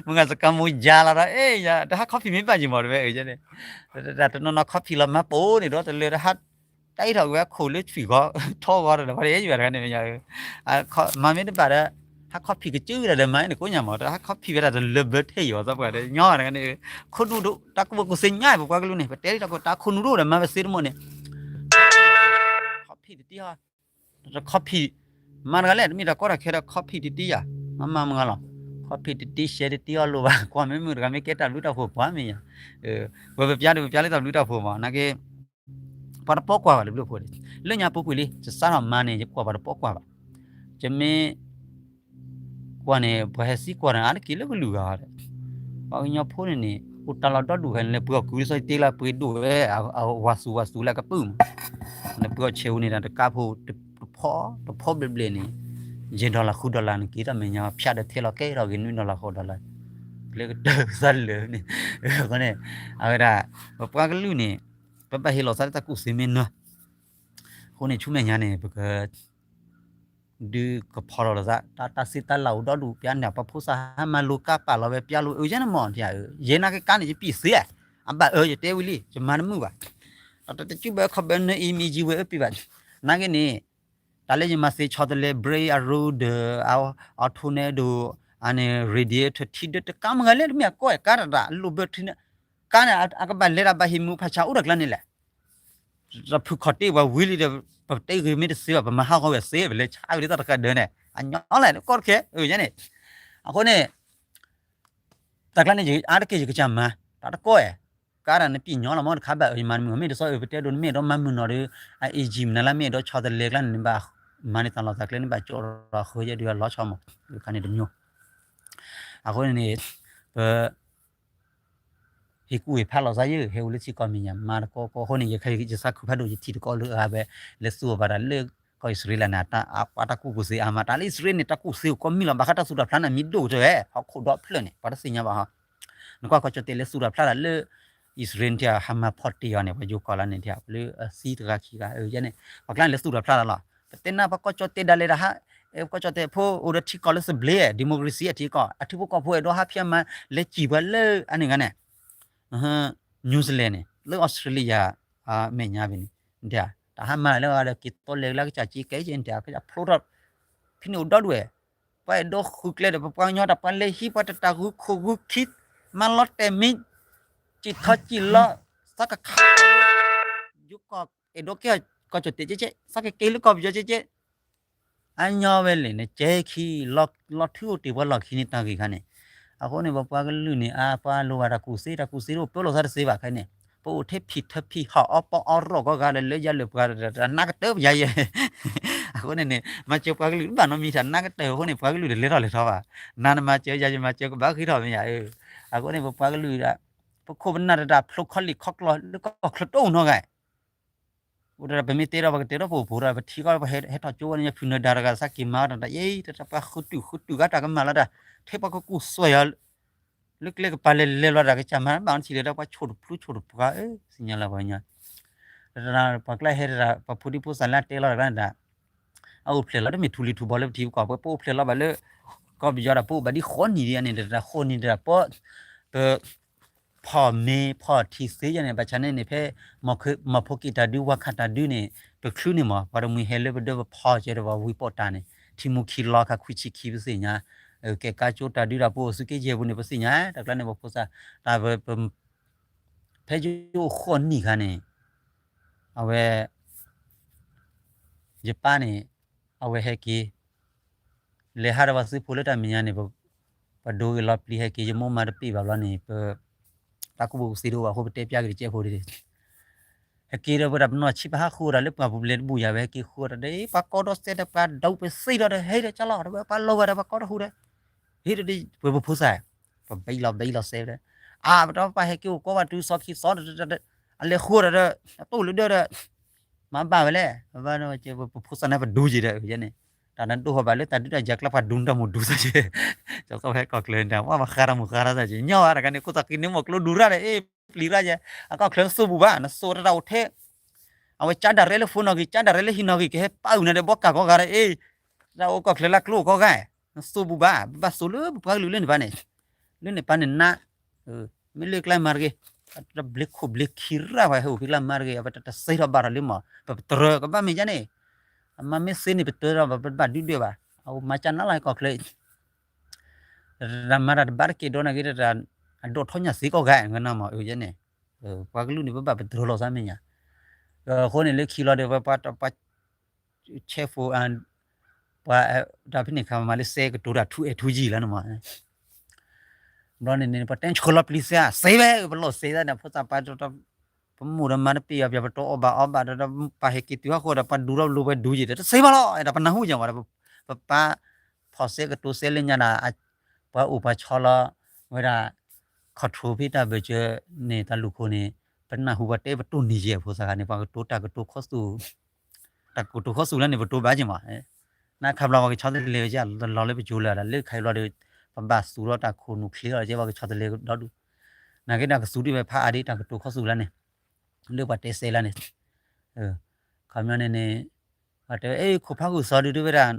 မုၢ်ဂၤစကၤမူၤယါလီၤဒီး အ့ တဟးခီဖံးမ့ၢ်ဘၣ်က့ၤမးတဝဲ တၢ်တနီၤနီၤခီဖံးလီၤမၤပိာ်န့ၣ်ဒီး တလၢတဟး တၢ်အံးထီၣ်က့ၤဝဲခိၣ်လၢထွံၣ်ဂီၤ ထီဂီၤဒီး ပှၤတအဲၣ်ယဘၣ်တဂၤန့ၣ် မ့ၢ်ညါ, မၤမ့ၢ်တဘၣ်ဒီး ဟးခီဖံးကစၢ်ဒီး မၤန့ၣ်ကိးညါမး တဟးခီဖံးဝဲဒၣ်တလၢဘၢထဲအံၤအီၤ သးပှၢ်ဒီး ညီတဂၤန့ၣ်, ခိၣ်နူာ်ဒိၣ် တၢ်ကူၣ်ဘၣ်ကူၣ်သ့ညါ ပပှၤကလုာ်န့ၣ် ပတဲလံတၢ်ကိၢ် တၢ်ခိၣ်နူာ်ဒိၣ်ဒီး မၤဝဲသ့တမီၢ်န့ၣ် ခီဖံးတတံၢ်ဟီ တခီဖံး မၤတဂၤလဲၣ် တမ့ၢ်တၢ်ကီတၢ်ခဲဒီး ခီဖံးတတံၢ်ယၤ မၤမၤမုာ်လီၤ, ခီဖံးတတံၢ် ရှဲတတံၢ်အီၣ်လိာ်ဘၣ် ကွၢ်မ့ၢ်မုာ်တဂၤမ့ၢ်ကဲတၢ်ဘျုးတၢ်ဖှိၣ်ပှၤမ့ၢ်ယၤ, ပပျါဒီးပပျါလၢတၢ်ဘျုးတၢ်ဖှိၣ်မး နာ်က့ ပှၤတပီၢ်ကွၢ်ဘၣ်တဘျုးဖိန့ၣ်, လၢညါပူၤကွံာ်လံ ယစးထီၣ်မၤန့ၣ် ယကွၢ်ပှၤတပီၢ်ကွၢ်ဘၣ်, ယမ့ၢ် ကွၢ်န့ၣ် ပှၤဟဲစံးကွၢ်န့ၣ် အါတက့ၢ်လၢကလုာ်ဂၤဒီး ပှၤကညီဖိန့ၣ်န့ၣ် အိၣ်တၢ်လီၢ်ဒီဒူၣ်ဂၤန့ၣ် လဲၤပှ့ၤအီၣ်ကုၢ်လၢစီၤတ့လၢပှ့ၤဒိၣ်ဝဲ အဝၤသူဝၤသူလၢကပုၢ်မး, လဲၤပှ့ၤအီၣ်ဆဲးဧိၤန့ၣ် တကါဖိ တဖီ တဖီဘျဲၣ်ဘျဲၣ်န့ၣ် ယဲၢ် dollar ဃု dollar န့ၣ် က့ၤတၢ်မဲာ်ညါ ဖၠးဒီးထဲလီၤကဲထီၣ်က့ၤ နွံ dollar ဃိး dollar ကျဲကတၢၢ်သးလၢာ်န့ၣ်, အဃိန့ၣ် အဝဲဒၣ် ပပှၤကလုာ်န့ၣ် ပဘၣ်ဟ့ၣ်လီၤသးလၢတၢ်ကူၣ်သ့မ့ၢ်နၢၤ, အဃိန့ၣ် ဆူမဲာ်ညါန့ၣ် ပက ဒုးကဖီလီၤသး တၢ် တၢ်စံးတၢ်လၢအိၣ်ဒီဒူၣ် ပျါန့ၣ် ပှၤဖိသၣ်ဟးမၤလိကါပာ်လီၤဝဲပျါလိၤ အၢ ယဲန့ၣ်မ့ၢ် ယဲနာ်က့ကါန့ၣ် ယပံၣ်သ့ဧါ, အဘၣ်အၢ ယတဲဝံၤလံ ယမၤတမုာ်ဘၣ်, တၢ်တစုဘၣ်ခီဘၣ်နၢအံၤမံၤယံၤဝဲအၢပံၤဘၣ်, နာ်က့န့ၣ် တၢ်လၢယမၤသ့ဆီတလဲ brake အ rotor ဒီး အ tornado အန့ၣ် radiator ထံဒၢတကါမ့ၢ်ဂၤလဲၣ် တမ့ၢ်အကီၢ်အဲၣ်ကါတၢ်တၢ် လိၣ်ဘၢထံန့ၣ် ကါန့ၣ် အကဘၣ်လဲၤတၢ်ဘၣ်ဟံးမူဖးဆါအိၣ်တၢ်ကျါန့ၣ်လဲၣ် တၢ်ဖုခီၣ်တ့ၢ်ပှၤဝံၤလံဒီး ပတ့ဂ့ၤမ့ၢ်တသ့ဘၣ် ပမၤဟးဂီၤဝဲသ့ ပလဲၤဆါဝဲဒ်သိးတကးဒၢန့ၣ် အညီလၢကီၢ်တခဲ အၢ ယဲန့ၣ် အဃိန့ၣ် တၢ်ကျါန့ၣ် အါတက့ၢ်ယကစၢ်မၤ တၢ်တကီၢ်ဧၢ ကါတၢ်နပံၣ်ညီလီၤမ့ၢ်တခါဘၣ် ယမၤတမုာ် မ့ၢ်တသီအၢ ပတဲဒိးနမ့ၢ်အဲၣ်ဒိးမၤမုာ်နီၤဒီး အ engine မနုၤလၢမ့ၢ်အဲၣ်ဒိးဆီတလဲကျါန့ၣ် နဘၣ်မၤန့ၢ်တၢ်လီၢ်တၢ်ကျဲ နဘၣ်ကၠီဒီးဃၢယဲဒုးလီၤဆီမး ခါန့ၣ်တမျိုး အဃိန့ၣ်န့ၣ် ပ ဟ့ၣ်ကူၣ်ဟ့ၣ်ဖးလီၤသးယဲ ဟဲအိၣ်လၢထံကီၢ်မဲာ်ညါ မၤတကီကီ အဃိန့ၣ် ယခဲအံၤ ယသးခုဖးဒိၣ် ယထံၣ်တကီလၢအဂၤဝဲ လဲၤသူၣ်အီၤဘၣ်တၢ်လၢ ကီၢ်အံၣ်စရ့လးန့ၣ် အတၢ် အတၢ်ကူၣ်ကူၣ်သ့အါမး တၢ်လၢအံၣ်စရ့လးန့ၣ် တၢ်ကူၣ်သ့အိၣ်ကိးမံၤလီၤ ဘၣ်ဃးတၢ်သူၣ်တၢ်ဖျါန့ၣ် မံၤဒိၣ်ကတၢၢ်ဝဲ ဟီၣ်ခိၣ်ဒီဖျၢၣ်န့ၣ် ပှၤတသ့ၣ်ညါဘၣ်ဟီ နကွၢ်ကီၢ်ကၠီၣ်တဲာ်လဲၤသူၣ်တၢ်ဖျါတၢ်လၢ အံၣ်စရ့လးန့ၣ် ထံၣ်ဟးမၤဖီၣ်တ့ၢ်အီၤန့ၣ် ပှၤယိၤကီၢ်လၢန့ၣ် ထံၣ်လၢအသံတဂၤခံဂၤ ယဲန့ၣ် ပှၤကျါန့ၣ်လဲၤသူၣ်တၢ်ဖျါတၢ်လီၤ ပတဲနၢ်ပှၤကီၢ်ကၠီၣ်တဲာ်ဒၣ်လဲာ်တဟး ကီၢ်ကၠီၣ်တဲာ်ဖိအိၣ်ဒီးထံကီၢ်လၢသဘျ့ democracy အထံကီၢ် အထံဖိကီၢ်ဖိအဲၣ်ဒိးဟးဖံးအမၤ လဲၤစံၣ်ပှၤလၢအန့ၣ်ဂၤန့ၣ် New Zealand န့ၣ် လၢ Australia အမဲာ်ညါဖဲန့ၣ် တၢ်ဟးမၤလၢအဂၤဒီး က့ၤသီလဲၤလၢကစၢ်က့ၤကဲက့ၤန့ၣ် တၢ်ဖျိထီၣ် ဖဲန့ၣ်အိၣ်ဒီဒူၣ်ဝဲ ပှၤအဲၣ်ဒိးဃုကျဲဒီး ပပှၤကညီတၢ် ပှၤလဲၤဟံးပှၤတတၢ်ဂုၤခိၣ်ဂုၤခံ မၤလီၤတဲာ်မံ စံၣ်ထီၣ်စံၣ်လီၤ သးကခါ ယူၤကီၢ်အဲၣ်ဒိးကဲကီၢ်ကၠီၣ်တဲာ်ကဲကဲ သးကကဲလၢကီၢ်ပယီၤကဲကဲ အညီဝဲလဲၣ်န့ၣ် ကဲခံ လီၤထုအိၣ်တ့ၢ်ပှၤလီၢ်ခံန့ၣ်တၢ်ဂ့ၢ်ခါန့ၣ် အဃိန့ၣ် ပပှၤကလုာ်န့ၣ် အါပှၤလိၣ်ဘၣ်တၢ်ကူၣ်သ့ တၢ်ကူၣ်သ့တအိၣ်ပၢလိာ်သးတသ့ဘၣ်ခဲန့ၣ် ပအိၣ်ထဲဖံးထၢဖံးဟီၣ်အီပီအီရီၣ်ကိးဂၤဒီး လၢယၤလၢာ်ပှၤတၢ်နးကတၢၢ်ပယၤယဲ အဃိန့ၣ်န့ၣ် မၤစၢၤပှၤကလုာ်တဘၣ်နီတမံၤ တၢ်နးကတၢၢ်အဃိန့ၣ် ပှၤကလုာ်တလဲၤထီၣ်လဲၤထီဘၣ် နၤနမၤစၢၤယၤယမၤစၢၤကဘၣ်ဃ့ထီၣ်မ့ၢ်ယၤ အဃိန့ၣ် ပပှၤကလုာ်ဒၣ် ပခိၣ်ပနၢ်တၢ်တၢ်ဖျိခီလံာ်ခီကျီလၢကီၢ်ချၢတအိၣ်နီတဂၤ အိၣ်ဒီးပမ့ၢ်တဲဒီးပကတဲထီၣ်ပအိၣ်ဖှိၣ်ဒီး ပထံကီၢ်ပဟဲထီၣ်ကၠိဝဲန့ၣ် ဖုနၢၤဒါတဂၤသးက့ၤမၤတၢ်တၢ်အံၤ တၢ်ပှၤဃုတုာ်ဃုတုာ်ဂၤတၢ်ကမၣ်လီၤတၢ် ထဲပှၤကကူၣ်စွဲယၤ လၢကျဲကပၤလဲၤလဲၤလီၤတၢ်ကစၢ်မၤဘၣ်အီထံလၢဒီးပှၤဆိၣ်တဖျူဆိၣ်တပှၤဧၢ စံၣ်ညီၣ်လၢပှၤကညီ တၢ်ပှၤကျါဟဲတၢ် ပှၤဖိဒံဖိသၣ်လၢအတဲလီၤတၢ်ကျါန့ၣ်တၢ် အအိၣ်ဖျဲၣ်လီၤတမ့ၢ်ထူလံၤထူဘီလၢပထံပကီၢ် ပှၤပအိၣ်ဖျဲၣ်လီၤဘၣ်လၢ ကီၢ်ပယီၤတၢ်ပအိၣ်ဘၣ်ဒ်ဃိးနံၣ်ဒ်အန့ၣ် တၢ်ဃိးနံၣ်တၢ်ပ ပ ဖီၣ်မ့ၤဖီၣ်ထံသ့ယဲန့ၣ် ဘၣ်ဆၣ်န့ၣ်န့ၣ် ဖဲ မီၢ်ဖိက့ၤတၢ်ဒု ဝါခးတၢ်ဒုန့ၣ် ပချုးန့ၣ်မး ပှၤတမှံၤဟဲလၢပဒၢပဖီၣ်ကဲဒီးပှၤဝံပီၣ်တၢ်န့ၣ် ထံမူခံလီၤခးခွံဆံခံပသ့ၣ်ညါ ကဲကါကၠိတၢ်ဒုတၢ်ပအိၣ်ဆူက့ယဲၢ်ပူၤန့ၣ် ပသ့ၣ်ညါ တၢ်ကျါန့ၣ် ပဖိသၣ် တၢ် ဖဲယအိၣ်ဃိးနံၣ်ခါန့ၣ် အဝဲ ယပၢ်န့ၣ် အဝဲဟဲက့ၤ လဲၤဟးဒီးပှၤသုးဖိလၢတၢ်မဲာ်ညါန့ၣ် ပဒိဂ့ၤလီၤပျံၤဟဲက့ၤ ယမိၢ်မါတပ့ၢ်ဘၣ်ဘျီန့ၣ် ပ တၢ်ကူၣ်ဘၣ်ကူၣ်သ့တအိၣ်ဘၣ်အဃိ ပတဲပျါက့ၤတကဲးဖိဒ် ဟဲက့ၤဒီးပတၢ်ပနီၢ်ဆံးပဟးဃုာ်တၢ်လၢပှၤပူၤပလဲၤတဘူၣ်ယၤဝဲ ဟဲက့ၤဃုာ်တၢ်ဒီး ပှၤကီဒီးစဲဒီးပှၤဒိးပသ့ဒီး ဟဲဒီးကၠီလီၤ ဒီးပှၤလီၤဝဲဒီးပှၤကီတဟူဒီး ဟဲဒီး ပဖိသၣ် ပဘဲလီၤဘဲလီၤစဲဒီး အါ ပတၢ်ပၢ်ဟဲက့ၤအိၣ်ကီဘၣ်တုၤစီၤခံစီၤ အလဲၤဃုာ်တၢ်ဒီး အတအိၣ်လၢဒၢဒီး မၤဘၣ်ဝဲလဲၣ် ပဖိသၣ်န့ၣ်ပဒူက့ၤဒီး ယဲန့ၣ် တၢ်နဒိၣ်ဃီဘၣ်လၢတၢ်ဒုးတၢ်ယၤကျါပှၤဒူတၢ်မိၢ်ဒူသးက့ ကၠီကီၢ်ဟဲကီၢ်ချၢန့ၣ် ပှၤမၤဃါတၢ်မိၢ်ဃါတၢ်သးက့ ညီဘၣ်တၢ်ကါန့ၣ် ခိၣ်သးက့န့ၣ် မိၢ်ကျိဒူရၣ်ဒီး အ့ ပျံၤရၣ်ယဲ အကီၢ်ချၢနသူၣ်ပူၤဘၣ် နသူၣ်တၢ်အိၣ်ထဲ အဝဲကၠါဒၣ်ရဲလၢဖိနီၣ်ဂံၢ် ကၠါဒၣ်ရဲလၢဟံးနီၣ်ဂံၢ် ကဟဲပာ်အုၣ်နၤဒီးဘီကၢ်ကီဂၤဒီး အ့ တၢ်အိၣ်ကီၢ်ချၢလၢကျိအိၣ်ကီဂၤ နသူၣ်ပူၤဘၣ် ပဘၣ်သူၣ်လၢပပှၤကလုာ်လၢန့ၣ်ဘၣ်န့ၣ် လၢန့ၣ်ပၢ်န့ၣ်နး မ့ၢ်လၢကျါမၤတဂ့ၤ တဘျ့ခိၣ်ဘျ့ခံရၣ်ဝဲဟဲအိၣ်ဖဲကျါမၤတဂ့ၤ အဝဲတတသ့ထီၣ်ဘၣ်ထီၣ်လံမး ပပတြၢၤကဘၣ်မ့ၢ်ယါန့ၣ် အမၤမ့ၢ်သ့န့ၣ် ပတြၢၤထီၣ် ပဘၣ်ဒုၣ်ဒွဲၣ်ဘၣ် အအိၣ်မၤကၠါနးလီၤဟဲကီၢ်ချၢ တၢ်မၤတၢ်တဘၣ်တက့ၢ်ဒီးနာ်က့ တၢ်အဒိၣ်ထီၣ်ညၣ်သ့ကီၢ်ဂၤ နမး ယဲန့ၣ် ပှၤကလုာ်န့ၣ် ပဘၣ်ပတြၢၤလီၤသးမ့ၢ်ညါ အဃိန့ၣ်လၢခံလီၤဒီး ပှၤ ဆဲးဖိ ပှၤ တၢ်ဖဲန့ၣ်ခါမးလၢစဲကတိၤတၢ်ထူအဲၣ်ထူယံာ်လီၤန့ၣ်မး ဘျီန့ၣ်န့ၣ် ပတဲဆှၢလီၤပျံၤစဲ စဲဝဲ ပလီၢ်စဲသးန့ၣ် ဖိသၣ်ပှၤ ပမိၢ်ဒီးမါတပ့ၢ်အီၤ ပတအီၣ်ဘၣ်အီဘၣ်ဒီး ပှၤဟဲက့ၤတုၤဟီၣ်ဃိဒီး ပှၤဒူထီၣ်လိၤဝဲဒူယံာ်ဒီး တစဲဘၣ်လီၤ ဒီးပနၢ်ဟူယံာ်ဝဲဒီး ပပၢ်ဖီၣ်စဲကတိၤစဲလၢညါဒီး ပှၤအိၣ်ပှၤဆီလီၤဝဲဒၣ် control ဖဲတၢ်ဘၢၣ်စၢၤန့ၣ် တၢ်လူၢ်ခိၣ်န့ၣ် ပနၢ်ဟူပှၤတဲပတိၢ်နီၣ်ယဲၢ်ဖိသၣ်ခါန့ၣ် ပှၤကတိၤတၢ်ကတိၤခီသူၣ် တၢ်ကတိၤခီသူၣ်လၢန့ၣ် ပတိၤဘၣ်က့ၤမး နခါဘျီပှၤကဆီတလဲဝဲကလီၤလၢပကၠိလၢဒီး လၢခါအံၤဘျီဒီး ပဘၣ်သူၣ်ထီၣ်တၢ်ခိၣ်နူာ်ချ့လီၤ ကဲပှၤကဆီတလဲဒီဒူၣ် နာ်က့ဒီးကသူၣ်ဒံးဝဲဖးအါဒံး တၢ်ကတိၤခီသူၣ်လၢန့ၣ် လၢပှၤတဲစဲလၢန့ၣ် ခီပညီန့ၣ်န့ၣ် ပှၤတဲဝဲ အဲ ခိၣ်ဖးဂုာ်စီၤဒုးတဲဝဲဒၣ်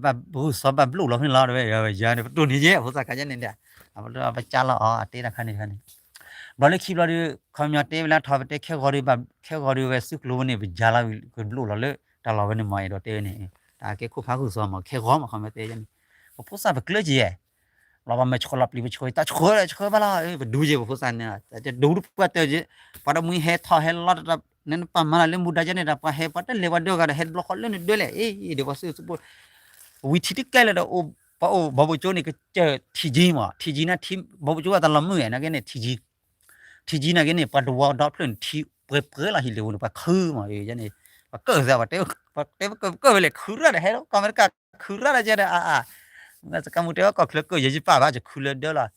ဘၣ်ဂုာ်စီၤဘၣ်ဘျိၣ်လီၤဖဲန့ၣ်လီၤ တဲဝဲ ယၤန့ၣ် ပတိၢ်န့ၢ်ယဲၢ် ဖိသၣ်ခါယဲၢ်န့ၣ်ဒီး အပကၢ်လီၤအီၤ အတဲတၢ်ခါန့ၣ်တခါန့ၣ် ဘျီလၢခံဘျီဒီး ခီပညီတဲဝဲလၢထီၣ်ပတဲခဲဂီၤဒီး ခဲဂီၤဒီးဝဲစုကျိၤဝဲန့ၣ် ပယၤလီၤဝံၤကဘျိၣ်လီၤလၢ တၢ်လီၢ်ဝဲန့ၣ်မး အဲၣ်ဒိးတဲဝဲန့ၣ် တၢ်ကဲခိၣ်ဖးဂုာ်စီၤမး ခဲဂီၤမး ခီပညီတဲယဲၢ်န့ၣ် ပဖိသၣ်ပကျၢၢ်က့ၤယဲၢ် လီၤဘၣ်မ့ၢ်ဆှၢလီၤပျံၤပဆှၢ တၢ်ဆှၢလၢဆှၢဘၣ်လီၤ ပဒူယဲၢ်ပဖိသၣ်န့ၣ် တဒူတပှၢ်တၢၢ်ယဲၢ် ပှၤတမှံၤဟဲထီၣ်ဟဲလီၤတၢ် နနပၢ်မၤလၢမူဒါယဲၢ်န့ၣ်ဒီး ပှၤဟဲပှၤတလဲၤပှၤဒၢဂၤဒီး ဟဲတဘျီဃီလၢနဒၢလဲၣ် အ့ ဒီးပှၤစုပူ ဝံၤထံတကဲလၢဒီး ပှၤအိၣ်ဘီဘိၣ်ကၠိန့ၣ် ကစၢၢ်ထံကၠံမး ထံကၠံန့ၣ် ဘီဘိၣ်ကၠိဝဲတၢ်လီၤမုၢ်နာ်က့န့ၣ် ထံကၠံ ထံကၠံနာ်က့န့ၣ် ပှၤတဝီဒီဖျၢၣ်န့ၣ် ထံပှဲၤပှဲၤလီၤဟံၣ်လၢပူၤန့ၣ် ပှၤခုမး ယဲန့ၣ် ပှၤကၢၢ်သး ပှၤတဲပကၢၢ်ဝဲလဲၣ် ခုရၣ်ဒီးဟဲလီၤ ကီၢ်အမဲရကၤခုရၣ်ဒီးယဲဒီး အါအါ စကၤမူတဲဝဲကီၢ်ချၢကၢၢ်ယဲ ယပာ်ဘၣ် ယခုလၢဒၢလီၤ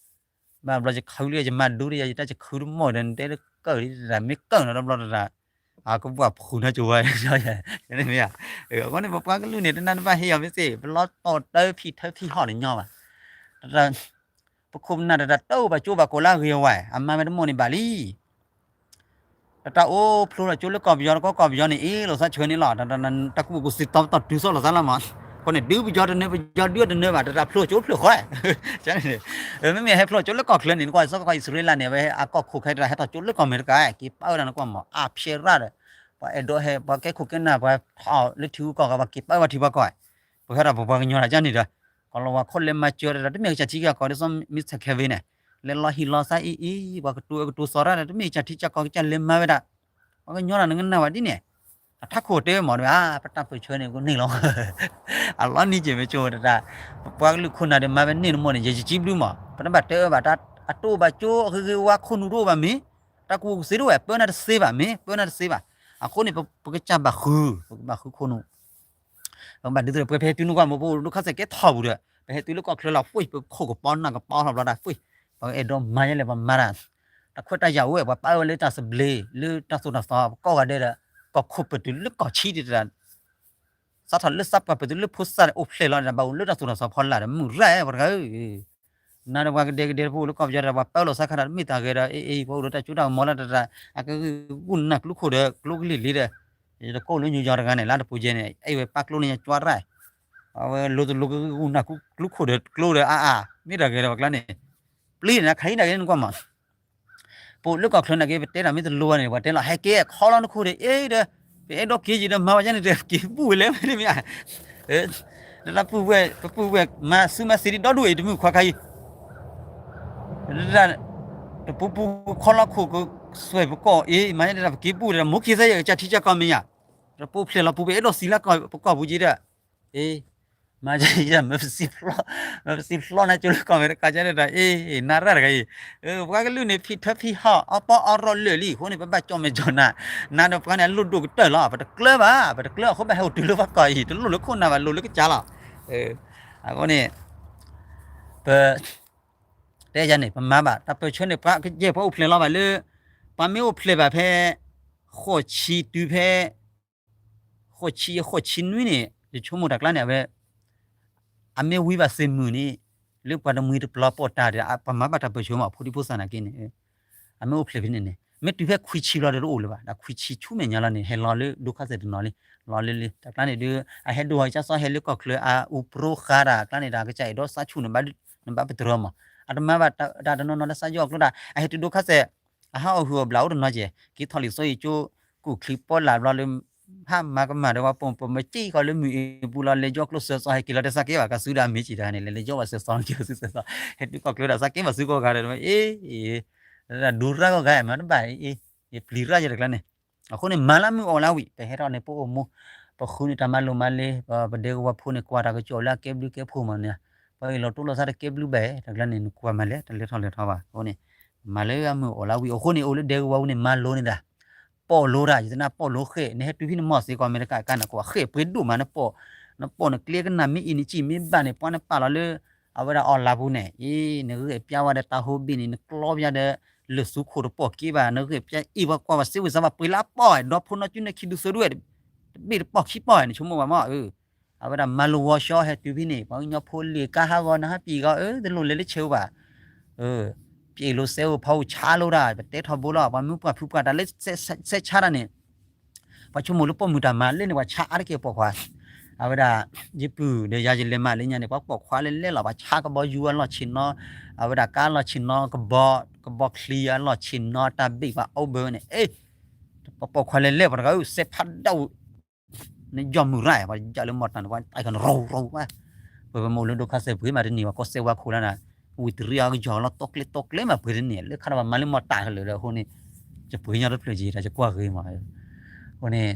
ဘၣ်ဘျီယခုလၢယမၤဒူဒီးယတၢ်ယခုတမီၢ်ဒီး နတဲလၢကၢၢ်ဒ်တၢ်မ့ၢ်ကၢၢ်နီတဘျီတၢ် အကဘၣ်ဖှူနၤကဝဲ မ့ၢ်ဧါ အဃိန့ၣ် ပပှၤကလုာ်န့ၣ် တနၢ်တဘၣ်ဟ့ၣ်အီၤမ့ၢ်သ့ ပလီၤတီၢ်တၢ်ဖံးထၢဖံးဟီၣ်န့ၣ်ညီဘၣ် ပခိၣ်ပနၢ်တၢ်တအိၣ်ဘၣ်ကၠိဘၣ်ကိးလၢအဂ့ၤအဝါ အမါဝဲတမိၢ်န့ၣ်ဘၣ်လံ တၢ်အိၣ်ဖျိထီၣ်ကၠိလၢကီၢ်ပယီၤ တကီၢ်ကီၢ်ပယီၤန့ၣ် အ့ၣ်လိာ်သးဆှၢန့ၣ်လီၤ တၢ်ကူၣ်ဘၣ်ကူၣ်သ့တီတီတုၤသိးလိာ်သးလီၤမး အဃိန့ၣ် ဒုးပယီၤတနၢၤ ပယီၤဒုးတနၢၤဘၣ် တၢ်ဖျိကၠိဖျိဃီ, မ့မ့ၢ်ဟဲဖျိကၠိလၢကီၢ်ချၢန့ၣ် နကွၢ်စီကီၢ်အံၣ်စရ့လးန့ၣ် အဝဲအကီၢ်ခိၣ်ခဲတၢ်ဟဲထီၣ်ကၠိလၢကီၢ်အမဲရကၤ က့ၤပာ်ဝဲဒၣ်နကွၢ်မး အဖျဲရၣ်ဒီး ပှၤအဲၣ်ဒိးဟဲ ပှၤကဲခိၣ်ကဲနၢ် ပှၤထီၣ်လၢထံဂုၤကီၢ်ဂၤ ပှၤက့ၤပာ်ဝဲထံပှၤကီၢ်, ပဟဲထီၣ်ပပှၤကညီတၢ်ကန့ၣ်ဒီး ကီၤလၤဝါခိၣ်လဲၤမၤစၢၤတၢ် တမ့ၢ်ကစၢ်ထံကီၢ်ကီၢ် ဒ်သိး Mister Kevin န့ၣ် လဲၤလီၤဟံၣ်လီၤသးအံၤအံၤ ပှၤကတိၤကတိၤသီၣ်ရၣ်ဒီး တမ့ၢ်ကစၢ်ထံကီၢ်ကီၢ်ကစၢ်လဲၤမၤဝဲဒၣ် ပှၤကညီတၢ်နကနၣ်ဝဲဒ်န့ၣ်, အထးခိၣ်တဲမးဒီး ပတၢ်ပၢၢ်ဆၢန့ၣ် ကန့ၢ်လီၤ အလီၤနံၤက့ၤမ့ၢ်ကၠိတၢ်, ပပှၤကလုာ်ခိၣ်နၢ်ဒီးမၤဝဲန့ၣ်နမိၢ်န့ၣ် ယယစံဘျုးမး ပတဘၣ်တဲအၢဘၣ် တၢ်အတိၢ်ဘၣ်ကၠိအဂ့ၤဂ့ၤဝါခိၣ်နူာ်တအိၣ်ဘၣ်မ့ၢ်, တၢ်ကူၣ်ကူၣ်သ့တအိၣ်ဘၣ် ပၢနၤတသ့ဘၣ်မ့ၢ် ပၢနၤတသ့ဘၣ်, အဃိန့ၣ် ပကစၢ်ဘၣ်ဃု, ပကဘၣ်ဃုခိၣ်နူာ် ပကဘၣ်ဒုးသ့ၣ်ပှဲၤဖဲတုၤနကွၢ်မ့ၢ်ပအိၣ်ဒိၣ်ခါစဲးကဲထီၣ်ပူၤဒီး ပဟဲတုၤလၢကီၢ်ချၢလီၤ ဖှ့ၣ် ပခိၣ်ကပီၤနၢ်ကပီၤလီၤဘျီဒၣ် ဖှ့ၣ်, ပအဲၣ်ဒိးမၤယဲလဲၣ် ပမၤတၢ်, တၢ်ခွဲးတၢ်ယာ်အိၣ်ဝဲ ပှၤပာ်ဝဲလၢတၢ်သဘျ့ လၢတၢ်သိၣ်တၢ်သီ ပကိးဂၤဒဲးဒီး ကီၢ်ခိၣ်ပတုၤလၢကီၢ်ဆံးတတၢ် စးထီၣ်လၢသးပှၢ်ပတုၤလၢဖိသၣ်အိၣ်ဖျဲၣ်လီၤဒီး ဘၣ်အိၣ်လၢတၢ်သိၣ်တၢ်သီဖီလာ်ဒီး မုၢ်ရၣ်ဝဲတဂၤဧၢ နၤဒီးပှၤကဒဲကဒဲတဖၣ်အိၣ်လၢကီၢ်ပယီၤဒီး ပှၤပာ်လီၤစးခါတၢ်တမ့ၢ်တၢ်ဂဲၤဒီး အ့ၣ်အ့ၣ် ပှၤအိၣ်ဒီးတၢ်စိတၢ်ကမီၤလၢတၢ်တၢ် အကဂံၢ်ဂူာ်နၢ်ကျူခိၣ်ဒီးကျိကလံၢ်လံဒီး ယတကိးလၢညူယီၤတဂၤန့ၣ် လၢတပူၤယဲန့ၣ် အဲၣ်ဝဲပာ်ကျိန့ၣ် ယကွၢ်ရၣ် အဝဲလိၤတလိၤကဂံၢ်ဂူာ်နၢ်ကျူခိၣ်ဒီးကျိဒီးအါအါ မ့ၢ်တၢ်ဂဲၤဒီးပှၤကျါန့ၣ် ပျံၤန့ၣ် ခါအံၤဒၣ်က့ၤန့ၣ်နကွၢ်မး ပအိၣ်လၢကီၢ်ချၢန့ၣ်က့ၤ ပတဲတၢ်မ့ၢ်တလိၤဘၣ်န့ၣ် ပှၤတဲလီၤ ဟဲက့ၤခီလီၤနခိၣ်ဒီး အ့ဒီး ပအဲၣ်ဒိးက့ၤယံၤဒီးမၤဝဲယါန့ၣ်ဒီး က့ၤဘူၣ်ဝဲလဲၣ်မ့ၢ်တမ့ၢ် လၢပပုၢ်ဝဲၢ် ပပုၢ်ဝဲၢ် မၤစုမၤစံးဒ်ဒီဒူၣ်အံၤ တမုၢ်ခွါခါအံၤ တပူၤပူၤခီလီၤခိၣ်ကစွဲၣ်ပကိာ်အံၤ မၤန့ၣ်ဒၣ် ပက့ၤဘူၣ်ဒီး မိၢ်က့ၤသးယကစၢ်ထံကစၢ်ကီၢ်မဲာ်ညါ တပူၤဖျဲၣ်လီၤပူၤ ပအဲၣ်ဒိးစံးလၢပကိာ်ပူၤက့ၤဒီး အ့ မၤယါ မ့ၢ်ပစံးဖျီ မ့ၢ်ပစံးဖျီနၤကၠိလၢကီၢ်အမဲရကၤကန့ၣ်ဒီး အ့ နၤရၣ်တဂၤအံၤ ပှၤကလုာ်န့ၣ် ဖံးထၢဖံးဟီၣ် အီပီအီရီၣ်လၢာ်လံ အဃိန့ၣ် ပဘၣ်ကၠီၣ်မဲာ်ကၠီၣ်နၤ နၤဒီးပှၤန့ၣ် အလိၣ်ဒိၣ်ကတၢၢ်လီၤ ပတကျၢၤဘၣ် ပတကျၢၤအဃိ ဘၣ်ဟဲအိၣ်တုၤလၢပှၤကီၢ်အံၤ တလိၣ်လၢခိၣ်နၢ်ဘၣ် လိၣ်လၢကစၢ်လီၤ အဃိန့ၣ် ပ တဲယၤန့ၣ် ပမၤဘၣ် တၢ်ပၢၢ်ဆၢန့ၣ် ပှၤကယဲၢ်ပှၤအိၣ်ဖျဲၣ်လီၤဘၣ်လၢ ပှၤမ့ၢ်အိၣ်ဖျဲၣ်ဘၣ်ဖဲ ဃိးဆံတုၤဖဲ ဃိးဆံ ဃိးဆံနွံန့ၣ် ယဆိကမိၣ်တၢ်ကျါန့ၣ် အဝဲ အမ့ၢ်ဝံဘၣ်သ့ၣ်မုၢ်န့ၣ် လၢပှၤတမှံၤတပျီၤပိာ်တၢ်ဒီး ပှၤမၤဘၣ်တၢ်ပၢၢ်ဆၢမး အဖိဒံဖိသၣ်နာ်က့န့ၣ် အမ့ၢ်အိၣ်ဖျဲၣ်ဖဲန့ၣ်န့ၣ် မ့ၢ်တုၤဖဲခွံဆံဘျီဒီးတအိၣ်လၢၤဘၣ် ဒီးခွံဆံဆူမဲာ်ညါလီၤန့ၣ် ဟဲလီၤလၢဒိခါစဲးတနီၤလံ လီၤလၢလံ တၢ်ကျါန့ၣ်ဒုး အဟဲဒိၣ်ဟီၣ်ကစၢ်စီဟဲလၢကီၢ်ချၢ အအူပြိဃါတၢ်ကျါန့ၣ်ဒီး ကစၢ်အဲၣ်ဒိးစးဆူၣ်န့ၣ် နဘၣ်ပတြၢၤမး အတမၤဘၣ်တၢ်တနီၤနီၤလၢစးယီၣ်အကျိဒၣ် အဟဲတုၤဒိခါစဲး အဟးအီၣ်ဟုၣ်အီၣ်ဘျးအိၣ်တနီၤကဲ က့ၤထီၣ်လံာ်စီဆှံကၠိ ကူၣ်ချံပီလၢ်ဘျီလၢ ဟးမၤကမၣ်ဒီးပှၤပိာ်မုၣ်ပမ့ၢ်စံၣ်ဃီလၢမုၢ်အ့ပူၤလီၤ လဲၤယီကျိစၢၤစီၤ ဟဲက့ၤလီၤတဲသးကဲဘၣ်ကစုဒီးအမ့ၢ်စံးတၢ်န့ၣ် လဲၤလဲၤယီဘၣ်စၢၤစီၤက့ၤစၢၤစီၤ ဟဲတုၤကီၢ်ချၢဒီးသးကဲဘၣ်စုကီၢ်ဂၤဒီး အ့ ဒူရၣ်ကီၢ်ဂၤမၤတဘၣ်အ့ ယပျံၤရၣ်ယဲတကျါန့ၣ် အဃိန့ၣ် မၤလၢမုၢ်အီၣ်လၢဝံၤ ပဟဲထီၣ်န့ၣ် ပအိၣ်မူ ပဃုန့ၢ်တၢ်မၤလိမၤလ့ ပဒဲကဝီၤဖိန့ၣ် ကွၢ်တၢ်ကစီၣ်လၢအကဲဘျုးကဲဖှိၣ်မးန့ၣ် ပှၤအံၤလီၤတိၢ်လီၤဆါတကဲဘျုးဘၣ် တကျါန့ၣ် နကွၢ်မၤလဲၣ် တလဲၤထီၣ်လဲၤထီဘၣ် အဃိန့ၣ် မၤလၢအမုၢ်အီၣ်လၢဝံၤ အဃိန့ၣ် အိၣ်လၢဒဲကဝီၤဝံၤန့ၣ် မၤလိန့ၢ်တၢ် ပီၣ်လိတၢ် ယတနၢ်ပီၣ်လိဃဲၣ် နဟဲတုၤဖဲနမီၢ်စ့ၢ်ကီး အမဲရကၤကါန့ၣ် ကွၢ်ဃဲၣ်ပှ့ၤဒိၣ်မး နပီၣ် နပီၣ်နကျဲကနၣ်မ့ၢ်အံၤနစံၣ်မ့ၢ်ဘၣ်န့ၣ် ပှၤနပာ်လီၤလၢ အဝဲဒၣ်အီၣ်လါပူၤန့ၣ် အံၤ နဂဲၢ်ပျါဝဲဒီးတၢ်ဟိဘ့ၣ်န့ၣ် နကျီပျါဒီး လၢာ်သူခိၣ်တပီၢ်က့ဘၣ် နဂဲၢ်ပျါအ့ၣ်ပှၤကွၢ်ပှၤစ့ဝံၤစါဘၣ်ပှ့ၤလၢအပီၣ် ဒီဖိနီၢ်ကၠုနဲၣ်ခံဒုးသၢဒုး တဘ့ၣ်တပီၢ်ခံပီၢ် နဆိကမိၣ်ဘၣ်မး အဝဲဒၣ်မၤလိဝီၤဆှီဟဲတုၤဖဲန့ၣ် ပှၤကညီဖိလ့ၣ်ကါဟးဂီၤ နဟးပံာ်ဂီၤ အၢ တလိၣ်လဲၤလၢဆဲးအိၣ်ဘၣ် ပျဲၢ်လိၤစဲးအိၣ်ဖီအိၣ်ဆါလိတၢ် ပတဲထီဘိလီၤ ပှၤမုၢ်ပှၢ်ဖုပှၢ်တၢ်လၢ စဲးဆါတၢ်န့ၣ် ပှၤဆိကမိၣ်လၢပိာ်မုၣ်တၢ်မၤလၢန့ၣ် ပှၤဆါအါတက့ၢ်ပိာ်ခွါ အဝဲဒၣ် ယပုၢ်ဒီးယၤယလဲၤမးလၢညါန့ၣ် ပှၤပိာ်ခွါလဲၤလဲၤလီၤ ပှၤဆါကဘီယူၤအလီၢ်ဆ့ၣ်နီၤ အဝဲဒၣ်ကါလီၢ်ဆ့ၣ်နီၤ ကဘီ ကဘီချံအလီၢ်ဆ့ၣ်နီၤ တၢ်ဘ့ၣ်ပှၤအိၣ်ဘၢန့ၣ် အ့ ပှၤပိာ်ခွါလဲၤလဲၤ ပှၤတဂၤအုၣ်စဲးဖးဒိၣ် နယီၢ်မုၢ်ရၣ် ပှၤယၢ်လၢမီၢ်တၢ်န့ၣ် ပှၤတၢ်ကနရီရီဝဲ ပှၤပမ့ၢ်အိၣ်လၢဒိခါစဲးပှ့ၤမးတန့ၢ် ပှၤကီၢ်စဲးဝါခိၣ်လၢနၤ ဝံၤတရံးအကယီၤလီၤ တီကျဲတီကျဲမးပှ့ၤတန့ၢ် လၢခါဒီးပှၤမၤလၢမီၢ်တၢ်လၢာ်ဒီးအဃိန့ၣ် ယပှ့ၤညီတဖျၢၣ်က့ၤတၢ်ယကွၢ်ဂ့ၤမး အဃိန့ၣ်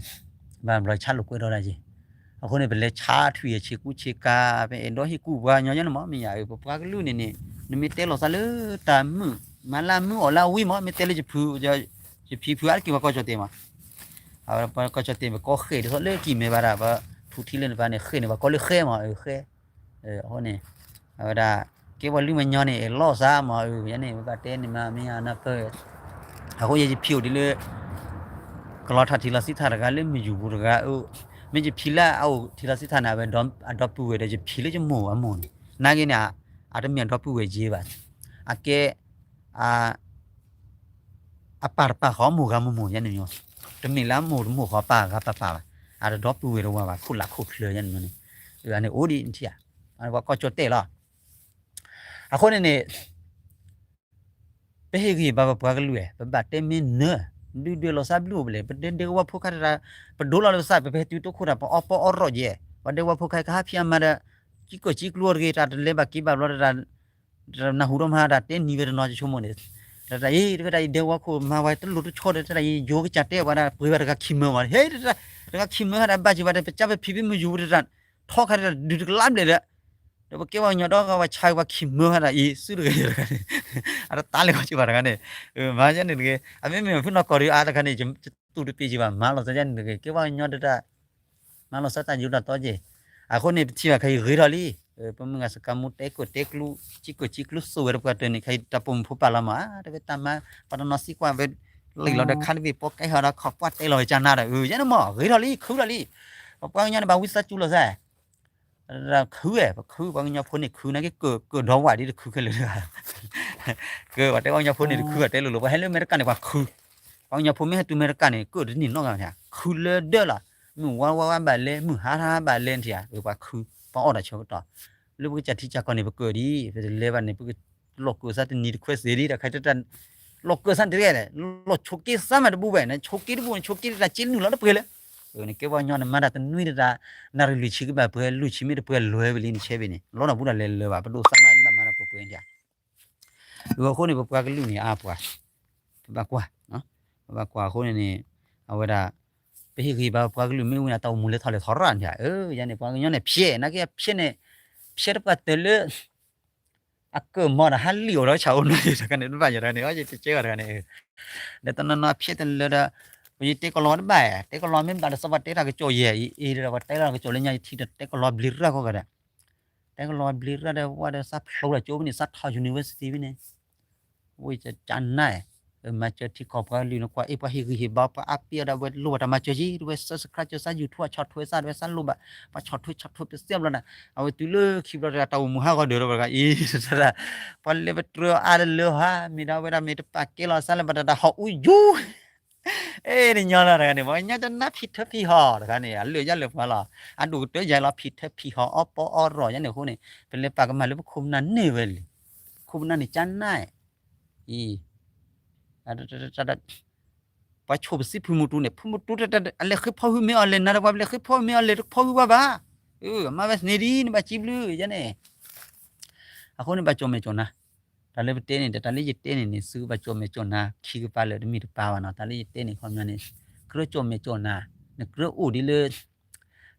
ဘၣ်ဘျီဆါလိာ်ကွဲဒီးဒၣ်က့ၤ အဃိန့ၣ် ပလဲၤဆါထွံၣ်အဆ့ကူဆ့ကၤ ပအဲၣ်ဒိးဟ့ၣ်ကူၣ်ပှၤကညီညါန့ၣ်မး မ့ၢ်ယၤ ပပှၤကလုာ်န့ၣ်န့ၣ် နမ့ၢ်တဲလီၤသးလၢတၢ်မုာ် မၤလၢမုာ်အီၣ်လၢဝံၤမး မ့ၢ်တဲလၢယဖု ယဖံဖုအါတက့ၢ်ပှၤကီၢ်ကၠီၣ်တဲၣ်မး ပှၤကီၢ်ကၠီၣ်တဲၣ် ပကီၢ်ဃဲၣ်ဒ်သိးလၢကံၢ်မဲဘၣ်ဒၣ် ပထူထံလၢနပၤန့ၣ် ဃဲၣ်န့ၣ် ပှၤကိးလၢဃဲၣ်မး ဃဲၣ် အဃိန့ၣ် အဝဲဒၣ် ကဲပှၤလုၢ်မညီန့ၣ် လီၢ်စါမး ယန့ၣ် ပဘၣ်တဲန့ၣ်မး မ့ၢ်အနၢ်ပၢၢ် အဃိယဲယဖံအိၣ်ဒ်လၢ ကလီၤထၣ်ထံလီၤစံးထၣ်တဂၤလၢမုၢ်ယူၤပူၤတဂၤ မ့ၢ်ယဖံလၢအအိၣ်ထံလီၤစံးထၣ်န့ၣ် အဝဲအဒီပုၢ်ဝဲၢ်ဒီး ယဖံလၢယမိၢ်အမိၢ်န့ၣ် နာ်က့န့ၣ် အတမ့ၢ်အဒီပုၢ်ဝဲၢ်ယ့ဘၣ် အကဲ အ အပၢ်တပာ်ဃီမိၢ်ဂၤမိၢ်မိၢ်ယဲန့ၣ်မီၤ, တမ့ၢ်လၢအမိၢ်တမိၢ်ဃီပၢ်ဂၤပၢ်ပၢ်ဘၣ်, အတဒီပုၢ်ဝဲၢ်တဝၤဘၣ် ခိၣ်လၢ်ခိၣ်ချၢယဲန့ၣ်မီၤန့ၣ်, န့ၣ်အိၣ်ဒံးနထံၣ်ဧါ, ပှၤကီၢ်ကၠီၣ်တဲၣ်လီၤ. အဃိန့ၣ်န့ၣ် ပဟ့ၣ်ဂံၢ်ဘါပပှၤကလုာ်ဧါ, ပဘၣ်တဲမ့ၢ်နၢၤ, ဒုၣ်ဒွဲၣ်လီၤစၢ်ဘျုးအိၣ်ဘၣ်လဲၣ်, ပဒဲဒဲကဝီၤဖိခါတဒၣ်, ပဒိလီၤလၢပသး ပဟဲတုၤတိခိၣ်တၢ် ပအီၣ်ပီအီၣ်ရီၣ်ယဲၢ်, ပှၤဒဲကဝီၤဖိခါကဟးဖံးအမါဒီး ကံကၢၢ်ကံကျိတဂ့ၤ တၢ်တလဲၤဘၣ်က့ၤဘၣ်ဘျီတဒၣ်, နၢ်ဟူထီၣ်မးတၢ်တဲနံၤဝဲတနီၤဆိကမိၣ်န့ၣ်, တၢ်အံၤ တဝဲဒၣ်အံၤ ဒဲကဝီၤခိၣ်မၤဝဲတလိၤတဆီဒီး တၢ်အံၤ ယိၤကစၢ်တဲပှၤဒၣ် ပှ့ၤဘၣ်တဂၤခံမၢဝဲ, ဟဲ တဂၤခံမၢဒၣ်ဘၣ်က့ၤဘၣ်ဒီး ပကၢ်ပဖံးဖံးမုၢ်ယူၤတဒၣ်, ထီခါတဒၣ်ဒုးတကလးဘျဲၣ်ဒီး ဒီးပကဲပှၤကညီဒီးပှၤဆါပှၤခံမၢဟဲဒၣ်အံၤ စုတဂ့ၤတဂၤန့ၣ်, အတၢ်လၢကီၢ်ကၠီၣ်ဘၣ်တဂၤန့ၣ်, မၤယဲန့ၣ်တဂ့ၤ, အမ့မ့ၢ်ဖုနီၢ်ကီၢ်ဒီးအါတခါန့ၣ် ယတူၢ်တပ့ၤက့ၤဘၣ် မၤလီၤစၢ်ယဲန့ၣ်တဂ့ၤ, ကဲပှၤကညီတဒၣ် မၤလီၤစၢ်တၢ်ယူးတၢ်သီက့ၤ, အဃိန့ၣ် ပထံၣ်ဘၣ်ခါအံၤဂ့ၤထီၣ်လံ, ပမုၢ်ဂၤစကၤမူတဲကၢၢ်တဲကျူ ကံကၢၢ်ကံကျူစိာ်ဝဲတပှၤတၢၢ်န့ၣ် ခါအံၤတၢ်ပိာ်မုၣ်ဖိပာ်လီၤမး, တဝဲတၢ်မၤ ပှၤတနီၤသံကွၢ်ဝဲ လံာ်လီၤဒီးခါတဘ့ၣ်ပီၣ်ကဲဟီဒီးခီၣ်ပှၢ်တဲလီၤဝဲကၢ်နါဒီး အၢ ယဲန့ၣ်မး ဂ့ၤထီၣ်လံ ခုထီၣ်လံ, ပပှၤကညီန့ၣ် ဘၣ်ဝံသးစူၤလီၤစဲ ခုဝဲ ပခု ပှၤကညီဖိန့ၣ်ခု နာ်က့ ကၢၢ်ဒီဝၣ်ဒ်တခုခဲလၢာ်တဂၤ, ကၢၢ်ပှၤတဲပှၤကညီဖိန့ၣ်တခု ပှၤတဲလိၤလိၤ ပှၤဟဲလၢအမဲရကၤန့ၣ် ပှၤခု, ပှၤကညီဖိမ့ၢ်ဟဲတုၤအမဲရကၤန့ၣ် ကၢၢ်တန့ၢ်နီတဂၤ, ခုလၢဒၢလီၤ, မုၢ်ဝါဝါဝါဘၣ်လဲၣ် မုၢ်ဟါဟါဘၣ်လဲၣ်ထံၣ်ဧါ, ပှၤခု, ပှၤအီၣ်တၢ်ဆၢကတီၢ်, လၢပကစၢ်ထံကစၢ်ကီၢ်န့ၣ် ပကၢၢ်ဒ်အံၤ ပတလဲၤဘၣ်န့ၣ် ပကလီၤကၢၢ်စၢ်တနံၤတခွဲးသ့ၣ်ဒ် တၢ်ခါတၢ် လီၤကၢၢ်စၢ်တဂ့ၤ, လီၤဆိးက့စၢ်မးတဘူၣ်ဘၣ်န့ၣ် ဆိးက့တဘူၣ်န့ၣ် ဆိးက့တၢ်က့နုာ်လီၤတပှဲၤလၢ, န့ၣ်ကဲပှၤကညီန့ၣ် မၤတၢ်တနွံတတၢ်, နၣ်ရံၣ်လွံၢ်ဆံကဘၣ်ပှဲၤ လွံၢ်ဆံမ့ၢ်တပှဲၤလွဲၢ်ဝဲလံန့ၣ် ဆဲဘ့ၣ်န့ၣ် လီၤတၢ်ဘူးတၢ်လဲၤလၢၤဘၣ် ပဒိၣ်စၢ်မးမၤတၢ်ပှဲၤပှဲၤန့ၣ်, အဃိန့ၣ် ပပှၤကလုာ်န့ၣ် အါပှၤ, ပဘၣ်ကွၢ်, ပဘၣ်ကွၢ်အဃိန့ၣ်န့ၣ်, အဝဲဒၣ်, ပဟ့ၣ်ဂံၢ်ဘါပပှၤကလုာ်မ့ၢ်ဝံၤန့ၣ် တၢ်အိၣ်မူလဲၤထီၣ်လဲၤထီရၣ်န့ၣ်, ယဲန့ၣ် ပှၤကညီန့ၣ် ဖျဲး နာ်က့ဖျဲးန့ၣ်, ဖျဲးတပှၢ်တၢၢ်လၢ အကၢၢ်မီဒီးဟးလံၣ်အီၤဒီးဆၣ်အိၣ်နီၤယံၤတခါန့ၣ် တဘၣ်ယၤတခါန့ၣ် ယတကဲဂၤတဂၤန့ၣ်, ဒီးတနီၤနီၤဖျဲးတလၢဒီး, ပယတဲကလီၤတဘၣ်, တဲကလီၤမ့ၢ်ဘၣ်ဒီး စီၤပၤတဲတၢ်ကစီၣ်ယဲၢ်အံၤ အ့ဒီးပှၤတဲလီၤကစီၣ်လၢညါယထံၣ်ဒီး တဲကလီၤဘျံးရၣ်ဃီဂၤဒီး, တဲကလီၤဘျံးရၣ်ဒီး ဝဲဒီးစးဖျိဒီးကၠိဖဲန့ၣ် စးထီၣ် university ဖဲန့ၣ် ဝဲကနၣ်, မၤစၢၤထံကီၢ်ပှၤကလုာ်န့ၣ် ကွၢ်အ့ၣ်ပှၤဟ့ၣ်ဂံၢ်ဟ့ၣ်ဘါ ပှၤအါပ့ၢ်အီၤဒီး ဝဲလိၣ်ဘၣ်တၢ်မၤစၢၤက့ တဝဲ subscribe ကၢၤစၢ် YouTube အဆီၣ်ထွဲစၢ် တဝဲစၢ်လိၣ်ဘၣ်, ပှၤဆီၣ်ထွဲဆီၣ်ထွဲပစဲဘျီဒီး, အဝဲတုၤလၢခံဘျီတဂၤ တၢ်အိၣ်မူဟးဂီၤဒၢးဒီးပှၤတဂၤအံၤ, ပှၤလဲၤပတြၢၤအါတလၢဟါ မ့ၢ်ဒၣ်ဝဲဒၣ်မ့ၢ်တပာ်ကဲလီၤစၢ်လၢပတၢ်တၢ်ဟီၣ်အူယူၤ အဲ တညီလီၤတဂၤန့ၣ် ပှၤကညီတနါဖံးထၢဖံးဟီၣ်တဂၤန့ၣ် အလၢာ်ယၢ်လၢာ်ပှၤလီၤ, အဒိၣ်ကတၢၢ်ယၤလီၤ ဖံးထၢဖံးဟီၣ် အီၣ်ပီအီၣ်ရီၣ်ယဲန့ၣ်အဃိန့ၣ် ပလဲၤပာ်ကမၣ်လၢပခိၣ်ပနၢ်န့ၢ်ဝဲလံ, ခိၣ်ပနၢ်န့ၣ်ကနၣ်, အံၤ ပှၤဆိၣ်ပစံးဖုမူတူန့ၣ် ဖုမူတူ အလဲၤဃ့ဖီဟုမ့ၢ်အီၤလဲၤနၤဒီးပှၤလဲၤဃ့ဖီဟုမ့ၢ်အီၤလဲၤတဖီဟုဘၣ်ဘၣ်, မၤဝဲန့ၣ်ဒ်နဘၣ်စံးဘျုးယဲန့ၣ်, အဃိန့ၣ်ဘၣ်ကၠီၣ်မဲာ်ကၠီၣ်နါ, တၢ်လၢပတဲန့ၣ် တၢ်လၢယတဲန့ၣ်န့ၣ် စုကဘၣ်ကၠီၣ်မဲာ်ကၠီၣ်နါ ခံကပၤလၢာ်တမ့ၢ်တပၤဘၣ်နီၤ, တၢ်လၢယတဲန့ၣ်ခီပညီန့ၣ်, ကြၢးကၠီၣ်မဲာ်ကၠီၣ်နါ, နကြၢးအိၣ်ဒ်လၢ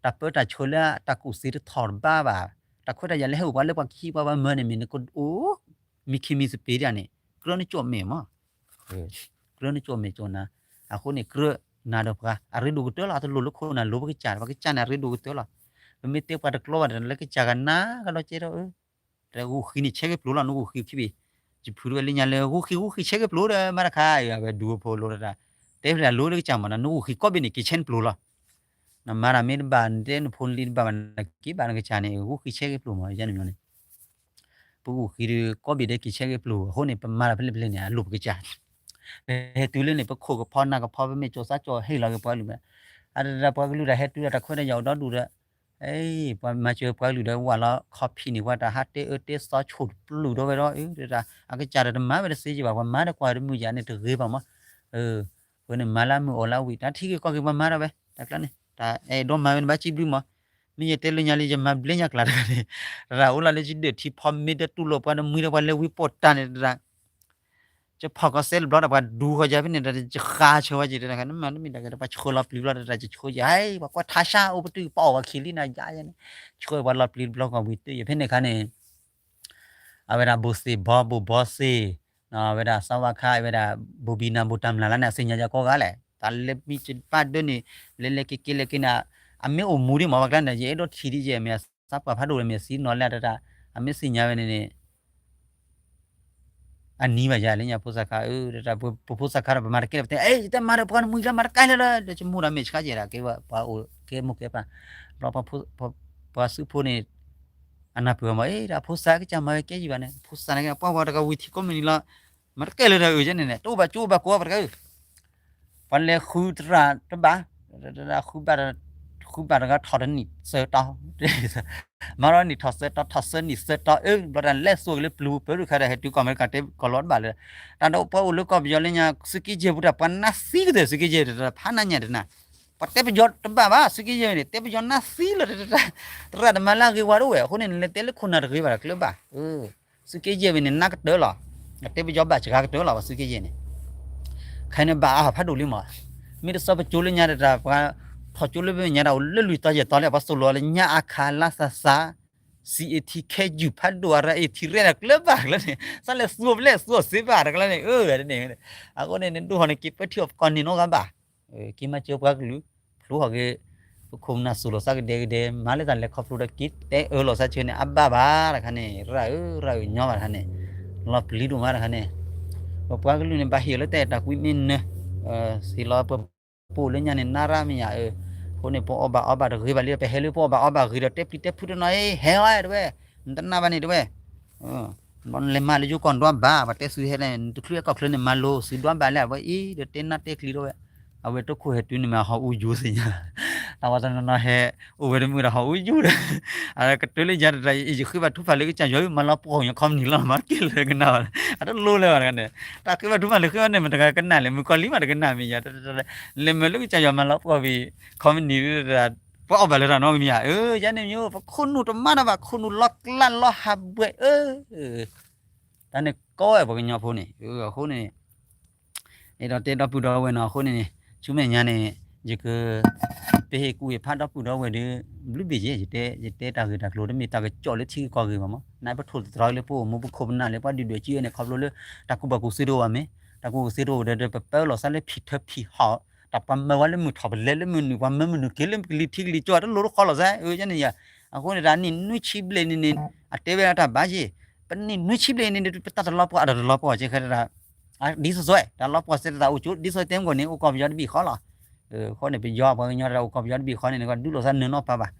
တၢ်ပၢတၢ်ဆှၢလၢတၢ်ကူၣ်သ့တထီၣ်တဘၣ်ဘၣ်, တၢ်ခွဲးတၢ်ယာ်လၢဟဲအိၣ်ပှၤလၢပှၤကဟံးပှၤဘၣ်မၢန့ၣ်မ့ၢ်နကအိၣ် မံခ့မံသပ့ၤဒ်န့ၣ်, ကြၢးနကၠီၣ်မဲာ်မး, ကြၢးနကၠီၣ်မဲာ်ကၠီၣ်နါ, အဃိန့ၣ် ကြၢးနၤဒီးပှၤ အရ့ဒိၣ်ကတၢၢ်လီၤ, အတလိၣ်လၢခိၣ်နၢ်လိၣ်ပကစၢ်, ပကစၢ်န့ၣ် အရ့ဒိၣ်ကတၢၢ်လီၤ, ပမ့ၢ်တဲပှၤတကျီဘၣ်ဒီး လၢကစၢ်ကနါကဒီးကဲထီၣ် တၢ်ဂုာ်ဃံးန့ၣ် ဆဲးက့ၤပျိၤလီၤ, နဂုာ်ဃံးခံဘ့ၣ်, ယဖုတဝဲလၢညါလၢ ဂုာ်ဃံးဂုာ်ဃံးဆဲးက့ၤပျိၤဒီး မၤတခါ အဝဲဒူဖိလိၤတၢ်, တဲဖျဲၣ်လိၤလၢကစၢ်မး နဂုာ်ဃံးကိးဘ့ၣ်န့ၣ် က့ၤဆဲးနပျိၤလီၤ, နမၤတၢ်မ့ၢ်တဘၣ် နတဲနဖိလံတဘၣ်ဘၣ် နက့ၤဘၣ်နကစၢ်န့ၣ် ဂုာ်ဃံးဆဲးက့ၤပျိၤမး ယန့ၣ်မ့ၢ်န့ၣ်, ပဂုာ်ဃံးဒီးကိးဘ့ၣ်ဒီးက့ၤဆဲးက့ၤပျိၤ, အဃိန့ၣ် ပမၤတၢ်ဖဲလဲၣ်ဖဲလဲၣ်န့ၣ် အလိၣ်ပကစၢ်, ပဟဲတုၤလၢန့ၣ် ပခိၣ်ကဖီနၢ်ကဖီ ပမ့ၢ်ကၠီၣ်စၢ်ကၠီၣ်ဟ့ၣ်လီၤက့ၤပှၤကလုာ်မး, အတၢ်ပှၤကလုာ်တၢ်ဟဲတုၤဒီးတၢ်ခွဲးတၢ်ယာ်အိၣ်ဒီဒူၣ်ဒီး ပှၤမၤစၢၤပှၤကလုာ်ဒီး ဝၤလီၤခီဖံးန့ၣ် ပှၤတၢ်ဟးတဲအၢတဲသီဆိၣ်တပျုာ်ဒီးဝဲဒီး အကစၢ်ဒီးတမၤဝဲတသ့က့ဘၣ် ပှၤမၤဒီးကွၢ်တမုာ်ယၤန့ၣ်တဂ့ၤဘၣ်မး, ပှၤန့ၣ်မၤလၢအမုာ်အီၣ်လၢအဝံၣ် တၢ်ထံၣ်က့ၤကီၢ်က့ၤပှၤမၤဒၣ်ဝဲ တၢ်ကျါန့ၣ် တၢ်အဲၣ်ဒိးမၤဝဲန့ၣ် ဘၣ်စံးဘျုးမး, မ့ၢ်ယတဲလၢညါလံ ယမၤဘျ့ညါကျါတဂၤန့ၣ် တၢ်အိၣ်လီၤလၢယဒၢးထံဖီမ့ၢ်တတူၢ်လိာ်ပှၤတမှံဒီးပှၤလဲၤဝံပီၢ်တၢ်န့ၣ်တၢ် ယဖီၣ်ကီးစဲးတဘျီဒီး ပှၤဒူဃီယၤဖဲန့ၣ်ဒီး ယဃါဆၢဝဲက့ၤတခါ နမၤတမံၤတၢ်က့ၤဒီး ပှၤဆှၢလီၤပျံၤဘျီဒီး ယဆှၢယၤ ဟဲ ပှၤကွၢ်ထါရှါအိၣ်ပတုာ်ပအီၣ်ဝဲခံလံနၤယၤယဲန့ၣ် ဆှၢပှၤလီၤပျံၤတဘျီကီၢ်ဝံၤတုာ်ယဖဲန့ၣ်ခါန့ၣ် အဝဲဒၣ်ဘိၣ်သ့ၣ်ဘီ ဘိၣ်ဘီစ့ၣ် အဝဲဒၣ်စီၤဝါခါ အဝဲဒၣ် ဘိၣ်ဘံနၤ ဘိၣ်တၢ်မျၢ်လၢန့ၣ် အသ့ၣ်ညါယၤကိးဂၤလဲၣ် တၢ်လၢမံၤတဘၣ်ဒၢန့ၣ် လဲၤလဲၤက့ၤက့ၤလဲၤက့ၤန့ၣ် အမ့ၢ်အိၣ်မူဒံးမး ပှၤကျါန့ၣ် ယအဲၣ်ဒိးထံၣ်ဒ်ယဲၢ်မ့ၢ် သးပှၢ်ဖးဒိၣ်လၢမ့ၢ်သံနီၤလၢတၢ် အမ့ၢ်သ့ၣ်ညါဝဲန့ၣ်န့ၣ် အနံၤဘၣ်ယၤလၢညါဖိသၣ်ခါ ပဖိသၣ်ခါဒီး ပမၤတကဲလၢၤ ပတဲ အဲ ယတမၤဒီးပှၤနမှံၤလၢ မၤတကဲလၢၤဒီး ယမိၢ်ဒီးမဲာ်ဆှးယဲၢ်ဒၣ် ကဲဝဲပှၤအိၣ်ကဲမိၢ်ကဲပၢ် ဘျီ ပှၤစုဖိန့ၣ် အနၢ်ပၢၢ်မး အဲ ဒၣ်ဖိသၣ်ကစၢ်မၤဝဲကဲယံၤဘၣ်န့ၣ် ဖိသၣ်န့ၣ် ပှၤဝဲတဂၤဝံၤထံကိးမုၢ်နံၤလီၤ မၤတကဲလၢၤဒီး အၢ ယဲန့ၣ်န့ၣ် တအိၣ်ဘၣ်ကၠိဘၣ်ကိးပှၤတဂၤ ပှၤလဲၤဃုတရၣ်တဘၣ် ဃုဘၣ်ဒီး ဃုဘၣ်တဂၤထီၣ်တနံၣ်သၢတီ, မၤဒီးနံၣ်ထီၣ်သၢတီ ထီၣ်သၢနံၣ်သၢတီ အၢ ဘျီတၢ်လဲၤစိာ်က့ၤလၢပျုၤပၢၤဒုးခါဒီး ဟဲတုၤကီၢ်အမဲရကၤတဲကီၢ်လီၤတဘၣ်လၢၤ, တၢ်ဒီးပှၤအိၣ်လၢကီၢ်ပယီၤလၢညါ သုးက့ယဲၢ်ပူၤတၢ် ပှၤနါသံကတၢၢ် သုးက့ယဲၢ်တၢ်ဖးနးညါတနၤ, ပှၤတဲပယီၤတဘၣ်ဘၣ် သုးက့ယဲၢ်န့ၣ် တဲပယီၤနါသံလီၤ, တရၣ်တမၤလၢအဂ့ၤဝဲတအိၣ်ဝဲ အဃိန့ၣ် နလဲၤတဲလၢခိၣ်နၢ်တဂ့ၤဘၣ်တကျၢၤဘၣ် သုးက့ယဲၢ်ဝဲန့ၣ် နါကတၢၢ်လီၤ, တဲပယီၤဘၣ်စှၤကတၢၢ်လီၤ ပှၤသုးက့ယဲၢ်န့ၣ်, ခဲအံၤန့ၣ်ဘၣ်အါဖးဒိၣ်လံမး, မ့ၢ်တစီပကၠိလၢညါတၢ် ပှၤထီၣ်ကၠိလၢပမဲာ်ညါတၢ်အိၣ်လၢလွံၢ်တီယဲၢ်တီလံ ပှၤသိၣ်လိလၢညါအခါလါသးသး စံးအ့ထံခဲယုၢ်ဖးဒိၣ်အရၢအ့ထံရဲၣ်တကျၢၤဘၣ်တကျၢၤန့ၣ် စးလဲၤသူအီၤဖဲလဲၣ်သူအီၤစ့ဘၣ်တကျၢၤန့ၣ် အၢ န့ၣ်, အဃိန့ၣ် နဒိၣ်ဟီၣ်န့ၣ် က့ၤပၢထံအီၣ်ပကီၢ်န့ၣ်နီတဂၤဘၣ် က့ၤမၤစၢၤပှၤကလုာ် ဖျိဟီၣ်က့ၤ ပခိၣ်ပနၢ်သိၣ်လိစးကဒဲကဒဲ မၤလၢတၢ်လဲၤခီဖျိဒီးက့ၤတဲအၢလိာ်စးဆၢန့ၣ် အဘၣ်ဘၣ်တခါန့ၣ် ရၣ်ဧၢ ရၣ်ဧၢညီဘၣ်တခါန့ၣ် လီၤပျံၤဒိၣ်မးတခါန့ၣ် ပပှၤကလုာ်န့ၣ် ဘၣ်ဟ့ၣ်အီၤလၢတၢ်အဲၣ်တၢ်ကွံမ့ၢ်နၢၤ စံးလီၤပပအိၣ်လၢညါန့ၣ် နါရၣ်မ့ၢ်ယၤအၢ အဃိန့ၣ် ပအီၣ်ဘၣ်အီဘၣ်တဂ့ၤဘၣ်လံ ပဟဲလၢပအီၣ်ဘၣ်အီဘၣ်ဂ့ၤဒီး တဲပျံၤတဲဖုးတနီၤအံၤ ဟဲဝဲတဝဲ နတနာ်ဘၣ်န့ၣ်တဝဲ ဘျီနလဲၤမၤလၢယိၤကီၢ်ဒွါဘၣ် ပှၤတဲသုဟဲလဲၣ် နတချုးဟဲကီၢ်ချၢန့ၣ် မၤလိသုဒွါဘၣ်လၢအဝဲအံၤ ဒီးတဲနၢ်တဲကျံၤတဝဲ အဝဲတခိၣ်ဟဲတုၤန့ၣ်မ့ၢ်ဟီၣ်အူယူၤသ့ၣ်ညါ တၢ်ဝဲတနီၤနီၤဟဲ အိၣ်ဝဲတမုာ်ဒီးဟီၣ်အူယူၤဒီး အကတၢၢ်လၢယၤတတၢ် ယဃ့ဘၣ်ထူဖးလၢကစၢ်ယွၤမၤလီၤပှီၢ်ညီ company လီၤ မၤတကဲလၢကနၣ်ဘၣ် အတလိၣ်လၢၤဘၣ်တဂၤန့ၣ် တၢ်ဃ့ဘၣ်ထူဖးလၢဃ့ဘၣ်န့ၣ် မတဂၤကနၣ်လဲၣ် မုၣ်ကီၤလံၤမးတကနၣ်မ့ၢ်ယၤ လဲၤမၤလၢကစၢ်ယွၤမၤလီၤပှီၢ်ဘၣ် company ပှၤအီၣ်ဘၣ်လၢတၢ်နီတမံၤဧါ အၢ ယၤန့ၣ်မ့ၢ် ပခိၣ်နူာ်တမၤတၢ်ဘၣ် ခိၣ်နူာ်လီၤကျါလီၤဟးဘှဲး အၢ တၢ်န့ၣ်ကီဝဲပှၤကညီဖိန့ၣ် အဃိန့ၣ် အဲၣ်ဒိးတဲဒီပုၢ်ဒီဝဲၢ်နီၤ အဃိန့ၣ် ဆူမဲာ်ညါန့ၣ် ယက ပဟ့ၣ်ကူၣ်ဟ့ၣ်ဖးဒီပုၢ်ဒီဝဲၢ်ဒီး ဘျုးဘ့ၣ်ယဲ ယတဲ ယတဲတၢ်ဂ့ၢ်တၢ်ကျိၤတမ့ၢ်တၢ်ကစီၣ်လၢထံဂုၤကီၢ်ဂၤဘၣ်မး နပထိၣ်သတြီၤလၢပအိၣ်မူပခိၣ်ပနၢ်လၢပှၤဒုၣ်ဒွဲၣ်စံးဝဲန့ၣ် ခီဖျိလၢ တၢ်ကူၣ်ဘၣ်ကူၣ်သ့တအိၣ်ဘၣ်မ့ၢ် တၢ်ကူၣ်ဘၣ်ကူၣ်သ့တအိၣ်ဒီး ပပၢလီၤသးလၢဖံးထၢဖံးဟီၣ် တၢ်ပှၤမၢဝဲလၢမုၢ်ထီၣ်ပလဲလၢမုၢ်နုာ် ပှၤမၢမုၢ်နုာ်က့ၤလၢကလံၤထံကလံၤကၠီတလိၤတဃီလီၤသး အၢ ယန့ၣ်ယၤ အဃိန့ၣ် တၢ်နံၣ်နွံဆံဘျဲၣ်န့ၣ်န့ၣ် အတဲဝဲဒၣ်တၢ်ဘၣ်ယဲ ပနံၣ်နွံဆံဘျဲၣ်န့ၣ် ပတၢ်တလီၤပှီၢ်အတၢ်တလီၤပှီၢ်ကဲခဲတၢ် ဒ်သိးသိး တၢ်လီၤပှီၢ်စဲတၢ်အိၣ်ကၠိ ဒ်သိးတဲမ့ၢ်ဂီၢ်န့ၣ် အိၣ်ကီၢ်ပယီၤတဘ့ၣ်ဃီလီၤ အဃိန့ၣ် ပယီၤပှၤကညီတၢ်အိၣ်ကီၢ်ပယီၤတဘ့ၣ်ဃီန့ၣ် နကဒုးလိာ်သးနၢၤနီတပၤဘၣ်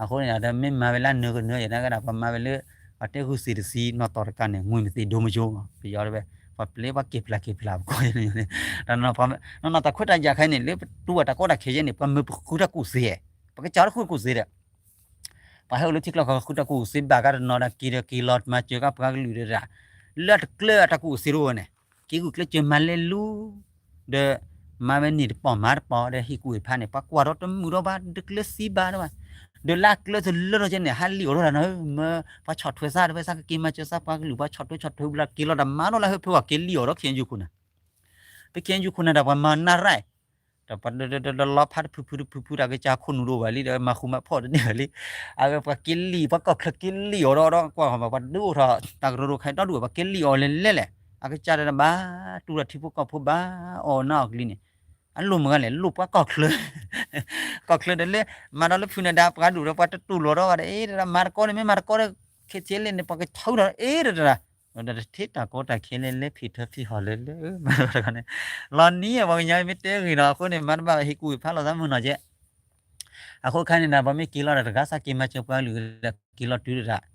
အဃိန့ၣ် တၢ်မ့ၢ်မၤဝဲလၢနၢၤကနၢၤယဲၢ် နကဒၣ်ပှၤမၤဝဲလၢ ပှၤတဲဂုာ်သ့ၣ်တသံ နီၢ်တီၢ်တကးန့ၣ် ငွေမသေဒိုးမယိ ပယီၤတဝဲ ပှၤပျဲပှၤက့ၤပျၢ်က့ၤပျၢ်ပကီၢ် နီၢ်နီၢ်တၢ်ခွဲးတၢ်ယာ်ခဲအံၤန့ၣ် လၢပတူၢ်ဘၣ်တၢ်ကီတၢ်ခဲယဲၢ်န့ၣ် ပှၤမၢပဃုတၢ်ကူၣ်သ့ ပကစၢ်တဃုတၢ်ကူၣ်သ့ဒီး ပှၤဟဲအိၣ်လၢထံကျိခီဃုတၢ်ကူၣ်သ့ဘၣ်ကဒီးနီၤ တၢ်က့ၤဒီးက့ၤလီၤမၤစၢၤကပှၤကလုာ်ဒီး လၢအတကျၢၤအတၢ်ကူၣ်သ့တအိၣ်ဝဲန့ၣ် က့ၤဂုာ်ကျဲးစၢးမၤလဲၤလူၤ ဒီး မၤဝဲန့ၣ်တပီၢ်မၤတပီၢ်ဒီးဟ့ၣ်ကူၣ်ဟ့ၣ်ဖးန့ၣ် ပှၤကွၢ်ထီၣ်တမုာ်ထီၣ်ဘၣ် တကျၢၤသံဘၣ်တဘၣ် ဒီးလၢအကျၢၤတလၢထီၣ်ကဲန့ၣ် ဟးလံၣ်အီၣ်ထီၣ်တၢ်နီၤ မၢပှၤဆီၣ်ထွဲသးတဝဲသးကက့ၤမၤစၢၤသးပှၤကလုာ် ပှၤဆီၣ်ထွဲဆီၣ်ထွဲဘျီက့ၤလီၤတၢ်မၤထီၣ်လၢဟၢဖၢဝဲက့ၤလံၣ်အီၣ်ဒီး ခ့ၣ်ယူခိၣ်နၢ် ပခ့ၣ်ယူခိၣ်နၢ်တၢ်ပှၤမၤနၢ်ရၢၣ် တၢ်ပှၤတလီၤဖးတဖုဖုတဖုဖု တၢ်ကစၢ်ခိၣ်နူာ်တအိၣ်ဘၣ်လံ ဒီးမၤဃူမၤဖိးတန့ၢ်ဘၣ်လံ အဝဲပှၤက့ၤလံၣ် ပှၤကီၢ်ချၢက့ၤလံၣ်အီၣ်ဒီး ဒီးကွၢ်ဃီဘၣ် ပှၤဒုးအိၣ်ထီၣ် တၢ်ကရၢကရိခဲအံၤဒီဒူၣ် ပှၤက့ၤလံၣ်အီၣ်လဲၤလဲၤလဲၣ် အကစၢ်တၢ်ဘၣ် တူၢ်ဒီးထံဖိကီၢ်ဖိဘၣ် အီၣ်နၢ်အီၣ်ကလံၤန့ၣ် အလိၣ်မုၢ်ဂၤလဲၣ် လိၣ်ပှၤကီၢ်ချၢ ကီၢ်ချၢဒီးလၢ မၤဒီးလၢဖုနဒါပှၤဒူၣ်ဒီးပှၤတတူၢ်လိာ်ဒီးဘၣ်ဒီး အ့ တၢ်မၤတကီန့ၣ် မ့ၢ်မၤတကီဒီး ခဲထဲလဲၣ်န့ၣ် ပှၤကဆူၣ်ဒီး အ့ တၢ်တၢ် ဒီးတထံၣ်တၢ်ကီတၢ်ခဲလဲၣ် လဲၤဖံးထၢဖံးဟီၣ်လဲၣ်လဲၣ် မၤတဘၣ်တခါန့ၣ် လီၤနံၤ ပှၤကညီမ့ၢ်တဲဂ့ၤနီၤ အဃိန့ၣ် မၤတဘၣ်ဟ့ၣ်ကူၣ်ဟ့ၣ်ဖးလိာ်သးမုၢ်နီၤကဲ အဃိခါန့ၣ်ဒၣ် ပှၤမ့ၢ်က့ၤလီၤဒီးတဂၤစ့ၢ်က့ၤမၤစၢၤပှၤကလုာ်လၢက့ၤလီၤတုၤတၢ်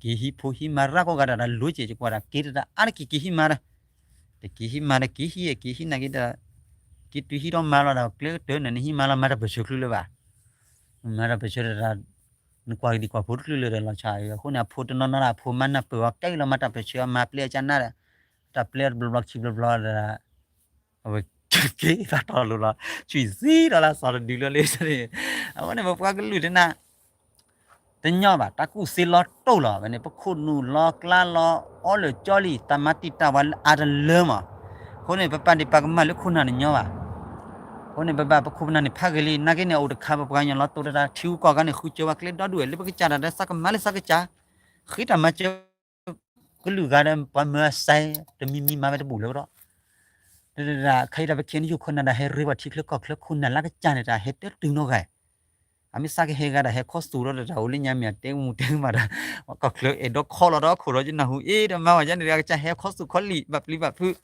က့ၤဟံးဖိဟံးမါရၢ်ကိးဂၤဒဲး တၢ်လိၤက့ၤ ကကွၢ်တၢ်က့ၤတၢ်အါတက့ၢ် က့ၤဟံးမါတၢ် တက့ၤဟံးမါတၢ် က့ၤဟံးအဲ က့ၤဟံးနာ်က့ၤဒီး က့ၤတုၤဟံးဒီးမါလီၤဒီး ကျဲကတၢၢ်န့ၣ် နဟံးမါလီၤ မၤတၢ်ပၢၢ်ဆၢချုးလၢၤဘၣ် မၤတၢ်ပၢၢ်ဆၢတၢ် နကွၢ်ကဒံကွၢ်ဖိတချုးလၢၤဒီးလီၤဆါ အဃိန့ၣ် အဖိတနီၤနီၤ အဖိမါနၢ်ပၢၢ်အီၤ ကဲလီၤမၤတၢ်ပၢၢ်ဆၢအီၤ မၤပျဲအကနၣ်ဒီး တၢ်ပျဲတဘျီဘျီခံဘျီဘျီဒီး အဝဲက့ၤသးတီၤလိၤလီၤ ဆူၣ်သံဒီးလၢစီၤတဒုလၢလံန့ၣ် အဃိန့ၣ် ပပှၤကလုာ်တနၤ တညီဘၣ် တၢ်ကူၣ်သ့လီၤတိၢ်လီၤ ဝဲန့ၣ် ပခိၣ်နူာ်လီၤကျါလီၤ အီလၢာ်ကၠီလံ တၢ်မၤတံာ်တာ်ဝဲအါတလၢမး အဃိန့ၣ် ပပာ်ဒံးပာ်ကမၣ်လၢခိၣ်နၢ်တညီဘၣ် အဃိန့ၣ် ပဘၣ်ပခိၣ်ပနၢ်န့ၣ်ဖးဂ့ၤလံ နာ်က့န့ၣ် အိၣ်တခါပပှၤကညီလီၤတိၢ်တၢ် ထံဂုၤကီၢ်ဂၤန့ၣ် ဃုစၢၤဝဲကျဲဒီဒူၣ်ဝဲ လၢပကစၢ်တၢ်ဒီး သးကမၤလၢသးကစၢ် ဃ့တၢ်မၤစၢၤ ကလုာ်ဂၤဒီး ပှၤမၢအစဲ တမံၤမံၤမၤဝဲတဘူၣ်လၢၤဒီး တဒၣ် ခဲအံၤတၢ်ပခဲအံၤနယူၢ်ခိၣ်နၢ်ဒၣ်ဟဲရ့ပှၤထံချၢကီၢ်ချၢခိၣ်နၢ်လၢကစၢ်န့ၣ် တၢ်ဟဲတတုၤနီတဂၤ အမ့ၢ်သးကဟဲဂၤဒၣ်ဟဲခီသူၣ်ဒီးတၢ်အိၣ်လၢညါမ့ၢ်အတဲမူတဲမးဒီး ပှၤကီၢ်ချၢအဲၣ်ဒိးခီလီၤဒီးခိၣ်ဒီးယနၢ်ဟူအ့ဒီးမါဝၤယါန့ၣ် အကစၢ်ဟဲခီသူၣ်ခီလံာ်ဘၣ်ပျံၤဘၣ်ဖုး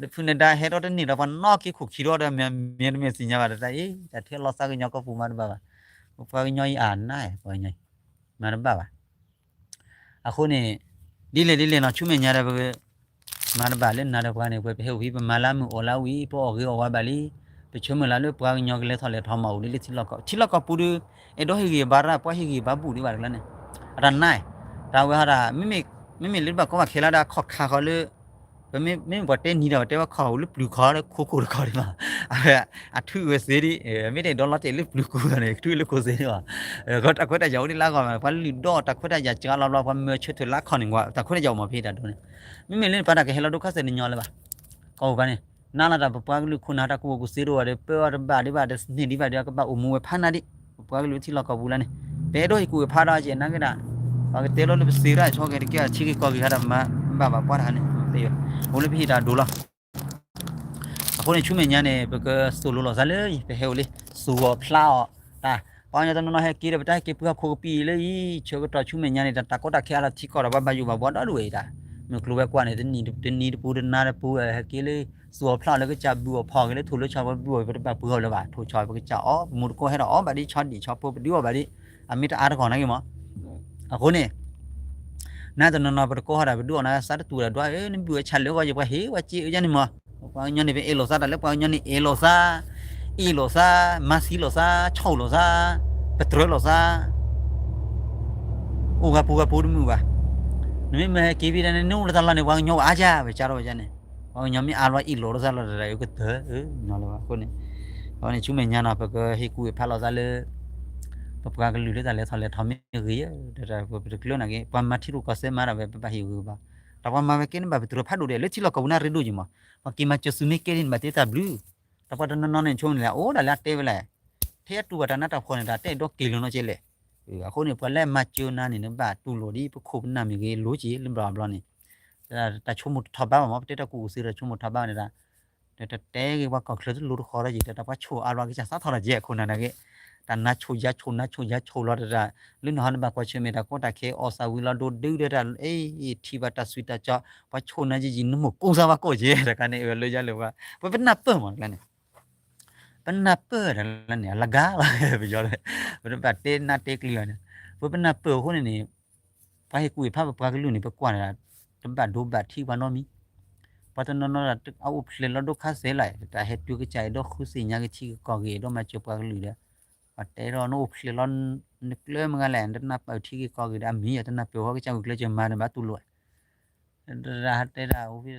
ဒီးဖုနဒါဟဲဒီးတန့ၢ်ဒီးပှၤနီၣ်က့ခိၣ်ခံဒီးဒီးမ့ၢ်မ့ၢ်တမ့ၢ်သ့ၣ်ညါဘၣ်တၢ်အ့ တၢ်ထဲလီၤသးကညီၤကီၢ်ပူၤမၤတဘၣ်ဘၣ် ပပှၤကညီအံၤအနၢ် ပှၤကညီအံၤ မၤတဘၣ်ဘၣ် အဃိန့ၣ် ဒ်လဲၣ်ဒ်လဲၣ်နီၤ ဆူမဲာ်ညါဒီးပ မၤတဘၣ်လၢနၤဒီးပှၤန့ၣ် ပဝဲပဟဲအိၣ်ဖဲ ပမၤလၢမုၢ်အီၣ်လၢဝံၤ ပအီၣ်ဂ့ၤအီၣ်ဝါဘၣ်လံ, ပဆၢမုၢ်လၢ်လၢပှၤကညီကလဲၤထီၣ်လဲၤထီမၤအိၣ်ဒ်လၢထံလီၢ်ကီၢ်, ထံလီၢ်ကီၢ်ပူၤဒီး အဲၣ်ဒိးဟ့ၣ်ဂံၢ်ဘါရၣ် ပှၤဟ့ၣ်ဂံၢ်ဘါဘူၣ်ဒံးဘၣ်တကျါန့ၣ်, အတၢ်နါ, တၢ်ဝဲဟီဒၣ် မ့မ့ၢ်လၢဘၣ်ကီဘၣ်ခဲလၢဒၣ်ခီၣ်ခါဃီလၢ ပမ့မ့ၢ်ပှၤတဲနံၤဒီး ပတဲဝဲခီၣ်အိၣ်လၢပျုၤခီလၢခိခိၣ်တခီဒံးဘၣ်, အဝဲ အထုးဝဲသ့ဒံး, မ့ၢ်တအဲၣ်ဒိးလီၤတဲာ်လၢပျုၤခိၣ်န့ၣ် ထုးလၢခိၣ်သ့ဒံးဘၣ်, တၢ်ခွဲးတၢ်ယာ်အိၣ်ဒံးလၢအဂီၢ်ဘၣ်, ပှၤလုၢ်ဒီးတၢ်ခွဲးတၢ်ယာ်စှၤလီၤဘျီ ပှၤမၢဆၢထၢၣ်လၢခီၣ်န့ၣ်ကွၢ် တၢ်ခွဲးတၢ်ယာ်အိၣ်မးဖဲတၢ်ဒိန့ၣ်, မ့မ့ၢ်လၢပှၤတၢ်ကဟဲလီၤဒိခါစဲးတညီလၢၤဘၣ်, ကီၢ်ပူၤဘၣ်န့ၣ်, နၤလီၤတၢ်ပပှၤကလုာ်ခိၣ်နၢ်တၢ်ကူၣ်ဘၣ်ကူၣ်သ့တအိၣ်ဘၣ်ဒီး ပၢအီၤတဘၣ်ဒံးဘၣ်ဒီး စန့ၢ်ဒံးဘၣ်ဒီး ကဘၣ်အိၣ်မူဝဲဖးနါဒံး, ပပှၤကလုာ်ထံလီၢ်ကီၢ်ပူၤလၢန့ၣ်, ပအဲၣ်ဒိးဟ့ၣ်ကူၣ်ဟ့ၣ်ဖးဒီးကဲနာ်က့ဒၣ်, ပှၤကတဲလီၤလၢပစံးရၣ်ဆီကဲတကဲထံဂ့ၢ်ကီၢ်ဂ့ၢ်ဟးဒီးမၤ ဘၣ်ဘၣ်ပှၤတဟါန့ၣ်, အိၣ်လၢပဟံးတၢ်ဒိလီၤ. အဃိန့ၣ် ဆူမဲာ်ညါန့ၣ် ပကသိၣ်လိလီၤသးလၢ ပဟဲအိၣ်လံ သူၣ်အီၣ်ဖျါအီၣ်တၢ်, ပှၤကညီတနီၤနီၤဟဲက့ၤဒီး ပတၢ်ဟဲက့ၤပှ့ၤဟီၣ်ခိၣ်ကပံာ်လၢအံၤ ဆၢကတီၢ်ဆူမဲာ်ညါန့ၣ် တၢ်တၢ်ကီတၢ်ခဲအါလီၤထံကီၢ်ဒီး ပှၤဘၣ်ယိၣ်ဘၣ်ဘှီဒီဒူၣ်ဝဲအံၤတၢ်, မုၢ်ကျိၤဝဲၤကွာ်န့ၣ် တနံၤတပူၤတနၤတပူၤ ဟဲက့ၤလၢ သူၣ်အီၣ်ဖျါအီၣ်လၢကစၢ်ဘုၣ်အီၣ်ဖီၣ်က့ၤလၢ ထိၣ်လၢဆီပဘုၣ်အီၣ် ပတဘၣ်ပှ့ၤအီၤလၢၤဘၣ်, ထိၣ်ဆီပကစၢ်အီၣ် ပမူတကိးဟဲဒီးအီၣ်ဘၣ်ဒ်ဆီဒံးဆီဖိ ပဒုးအီၣ်ဘၣ်ဒ်, အမ့ၢ်တအါတဂီၢ်နာ်က့မး, အဃိန့ၣ် နတနီၤနီၤပတကိးဟီဒၣ် ပဒုးအီၣ်နၤသးတတူၢ်ဒီးဒွးအၢ နဘုၣ်ဝဲဆၣ်လၢအဂီၢ်ယပှၤဟ့ၣ်ဝဲစ့အၢယါန့ၣ်မး, ပှၤကညီန့ၣ် ပအဲၣ်လိာ်သးတၢ်လၢပှၤကညီန့ၣ် အဲၣ်လိာ်သး, အ့ၣ်လိာ်သး, မၤသံလိာ်သး, ဆီၣ်လိာ်သး, ပတြၢၤလိာ်သး, အိၣ်ဂၤပူၤဂၤပူၤတမုာ်ဘၣ်, နမ့ၢ်မၤဟဲက့ၤဖဲဒၣ်န့ၣ် နအိၣ်လၢတၢ်လီၢ်န့ၣ် ပှၤကညီအိၣ်အါယါ ပကၢ်ထီၣ်ဝဲယါန့ၣ်, ပှၤကညီမ့ၢ်အါလီၤအ့ၣ်လိာ်လိာ်သးလီၤတၢ် ကတၢၢ် ညီလၢၤဘၣ်အဃိန့ၣ်, အဃိန့ၣ် ဆူမဲာ်ညါနီၤ ပကဟ့ၣ်ကူၣ်ဟ့ၣ်ဖးလိာ်သးလၢ ပပှၤကလုာ်လၢတၢ်လဲၤထီၣ်လဲၤထီမ့ၢ်ဂ့ၤ, ပတကျၢၤနာ်က့ ပှၤမၤထံရူၢ်ကီၢ်သဲးမၤဒၣ်ဝဲ ပဘၣ်ဟ့ၣ်ဂ့ၤဘၣ်, တၢ်ပှၤမၤဝဲကဲန့ၣ်ဘၣ်ပတြၢၤဖးဒိၣ်ဒဲး လၢထံလီၢ်ကီၢ်ပူၤန့ၣ်ရ့ဒိၣ်က့ၤမး, ပှၤက့ၤမၤစၢၤသုမ့ၢ်ကဲဒ်န့ၣ်ဘၣ်တဲတၢ်ဘျုး, တၢ်ပှၤတနီၤနီၤန့ၣ် ဆိန့ၣ်လၢအအိၣ်ဒၣ်လၢအတဲဝဲလဲၣ်, ထဲအတူၢ်ဘၣ်တၢ်နးတၢ်ဖှီၣ်န့ၣ် တၢ်တဲဒိးက့ၤလီၤနီၢ်ကဲလဲၣ်, အဃိန့ၣ် ပှၤလၢအမၤစၢၤနၤန့ၣ် နဘၣ်တူၢ်လိာ်ဒ်ပခိၣ်ပနၢ်မ့ၢ်ဂ့ၤ လိၤက့ၤလၢဘျီဘျီန့ၣ်, တၢ်ဆိကမိၣ်တထီၣ်ဘးဘၣ်မး ပတဲတၢ်ကူၣ်အိၣ်သ့ဒီးဆိကမိၣ်ထီၣ်ဘးန့ၣ် တတဲဂ့ၤပှၤကီၢ်ချၢတလိၤတဃီဒီးက့ၤ တၢ်တၢ်ပှၤဆိၣ်အါလီၤကစၢ်သးထီၣ်တၢ်ကဲအခိၣ်နၢ်နာ်က့, တၢ်နါဆိၣ်ယါဆိၣ်နါဆိၣ်ယါဆိၣ်လီၤတၢ်, လၢနဟီနဘၣ်ကွၢ်ဆၢၣ်မဲာ်တၢ်ကီတၢ်ခဲအီၣ်သးဝံၤလီၤဒိးဒုးဒီးတၢ် အ့ၣ် ထံၣ်ဘၣ်တၢ်ဆံးတၢ်ကီ, ပှၤဆိၣ်နါယံာ်ယံာ် နမိၢ်ကိးသးပှၤကိးက့ၤ တခါန့ၣ် အဝဲလၢယါလၢပှၤ ပပနၢ်ပၢၢ်မးတခါန့ၣ် ပနၢ်ပၢၢ်တၢ်လၢန့ၣ် အလဂၤလီၤ ပယီၤလၢ ပတဘၣ်တဲနၢ်တဲကျံၤဘၣ်န့ၣ်, ပပနၢ်ပၢၢ်အဃိန့ၣ်န့ၣ်, ပှၤဟ့ၣ်ကူၣ်ဟ့ၣ်ဖးပပှၤကလုာ်န့ၣ် ပကွၢ်န့ၣ် တဘၣ်ဒိဘၣ်ထံးပှၤနီတမံၤ, ပှၤတနီၤနီၤအအိၣ်ဖျဲၣ်လီၤဒိခါစဲးလီၤ တၢ်ဟဲတုၤကစၢ်အဲၣ်ဒိးဃုသ့ၣ်ညါက့ၤထံဂ့ၢ်ကီၢ်ဂ့ၢ် အဲၣ်ဒိးမၤစၢၤပှၤကလုာ်ဒီး, ပှၤတဲထီၣ်နအိၣ်ဖျဲၣ်လီၤ နကျၢၤမ့ၢ်ဂ့ၤလဲၣ် နတနၢ်ပၢၢ်ထံဂ့ၢ်ကီၢ်ဂ့ၢ်ဒီး အမံၤယၤတနၢ်ပၢၢ်ဃီကစၢ်ဂုာ်ကျဲးစၢးမၤဒီးဘၣ်တူၢ်လိာ် တရၣ်တဲဒၣ်အိၣ်ဖဲ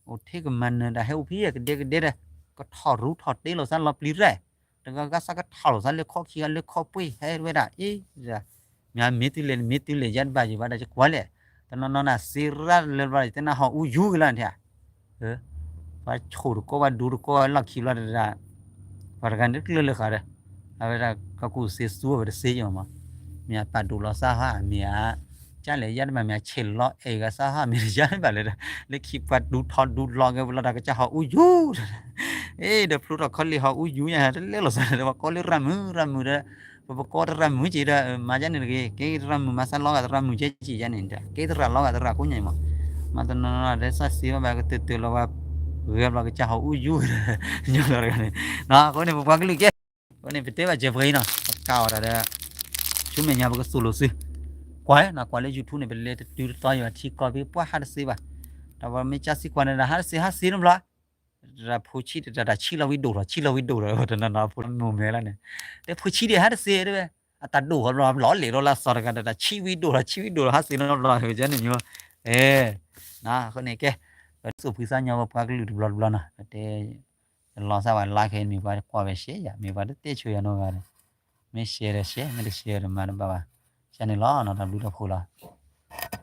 အိၣ်ထဲကမၤနၢၤတၢ်ဟဲအိၣ်ဖဲကဒဲကဒဲဒီး ကထီၣ်ရူထီၣ်တ့လိာ်သးလီၤပျံၤရဲၣ်, တဂၤဂၤသးကထီၣ်လိာ်သးလၢခီခံဂၤလၢခီပှ့ၤ ဟဲဝဲဒၣ်အ့ၣ်, မ့ၢ်မ့ၢ်တုၤလဲၣ် မ့ၢ်တုၤလဲၣ် ယၤတဘၣ်ယဘၣ်ဒီး ယကွၢ်လဲၣ်, တနီၤနီၤနၤစ့ရၣ်လၢဘျီ ယတဲနၤဟီၣ်အူယူၤက့ၤလီၤနထံၣ်, ပှၤဆိၣ်တကိး ပှၤဒူတကိးလီၢ်ခံဘျီတဒၣ် ပှၤတဂၤန့ၣ်တကျၢၤလၢဃာ်ဒီး အဝဲဒၣ်ကကူၣ်စ့သူဝဲတစ့ယမး, မ့ၢ်အပာ်ဒိၣ်လီၤသးဟါ မ့ၢ်အ ကၢ်လဲၣ်ယၤတဘၣ် မ့ၢ်အဆဲးလီၤအဲၣ်ဂၤသးဟါ မ့ၢ်ယၤတဘၣ်လၢ လၢခံပှၤဒူထီဒူလီၤက့ၤဝဲလီၤတၢ်ကစၢ်ဟီၣ်အူယူၤ အ့ၣ် ဒီးဖျိထီၣ်ခီလ့ၢ်ဟီၣ်အူယူၤညါ တလဲလိာ်သးဒီး ပှၤကိးလၢရၢ်မုာ်ရၢ်မုာ်ဒီး ပပကိးတရၢ်မုာ်က့ၤဒီး မၤယါန့ၣ်တဂ့ၤ ကဲတရၢ်မုာ်မၤသးလီၤဂာ်တရၢ်မုာ်ကဲက့ၤယါန့ၣ်ဒီး ကဲတရၢ်လီၤဂာ်တရၢ်ကိးညါမး, မၤတနီၤနီၤဒီးသးစ့ဘၣ်ဘၣ်ကတၢၢ်တၢၢ်လီၤဝဲ ဂဲၤဘျီကစၢ်ဟီၣ်အူယူၤ ညီလီၤတဂၤန့ၣ်, အဃိန့ၣ် ပပှၤကလုာ်ကဲ အဃိန့ၣ် ပတဲဘၣ်စဲးပှဲၤအံၤနီၤ ပကးအီၤတၢ်ဒီး ဆူမဲာ်ညါပကသိၣ်လိာ်သု ကွၢ်နကွၢ်လၢ YouTube န့ၣ် ပလဲၤတတုၤတသီယွၤထံကီၢ်ဖဲပှၤဟးတသ့ဘၣ်, တၢ်ပှၤမ့ၢ်ကၢ်စံးကွၢ်န့ၣ်ဒီး ဟးတသ့ဟးသ့နီတဘျီ တၢ်ဖိဆံးတၢ်တၢ်ဆံးလီၤဝံၤဒိၣ်ထီၣ် ဆံးလီၤဝံၤဒိၣ်ထီၣ် တနီၤနီၤဖိမုၢ်မဲလီၤန့ၣ်, တဲဖိဆံးဒံးဟးတသ့တဲဝဲ, အတၢ်ဒိၣ်ထီၣ်ဘျီဘျီလဲၤဒီးလၢအသီတဂၤဒီး တၢ်ဆံးဝံၤဒိၣ်ထီၣ် ဆံးဝံၤဒိၣ်ထီၣ် ဟးသ့နီတဘျီ ကဲန့ၣ်ညီ, အဃိန့ၣ်ကဲ, ပသူၣ်ဖှံသးညီပပှၤကလုာ်တဘျီတဘျီနီၤ ပတဲ တလီၤသးဘၣ် like မ့ၢ်ပှၤတကွၢ်ဝဲ share ယၤ မ့ၢ်ပှၤတတဲဆိယၤနီတဂၤဒီး, မ့ၢ် share ဒီး share မ့ၢ်တ share ဒီးမၤတဘၣ်ဘၣ်, ကန့ၣ်လီၤနီၤ တၢ်ဘျုးတၢ်ဖှိၣ်လီၤ.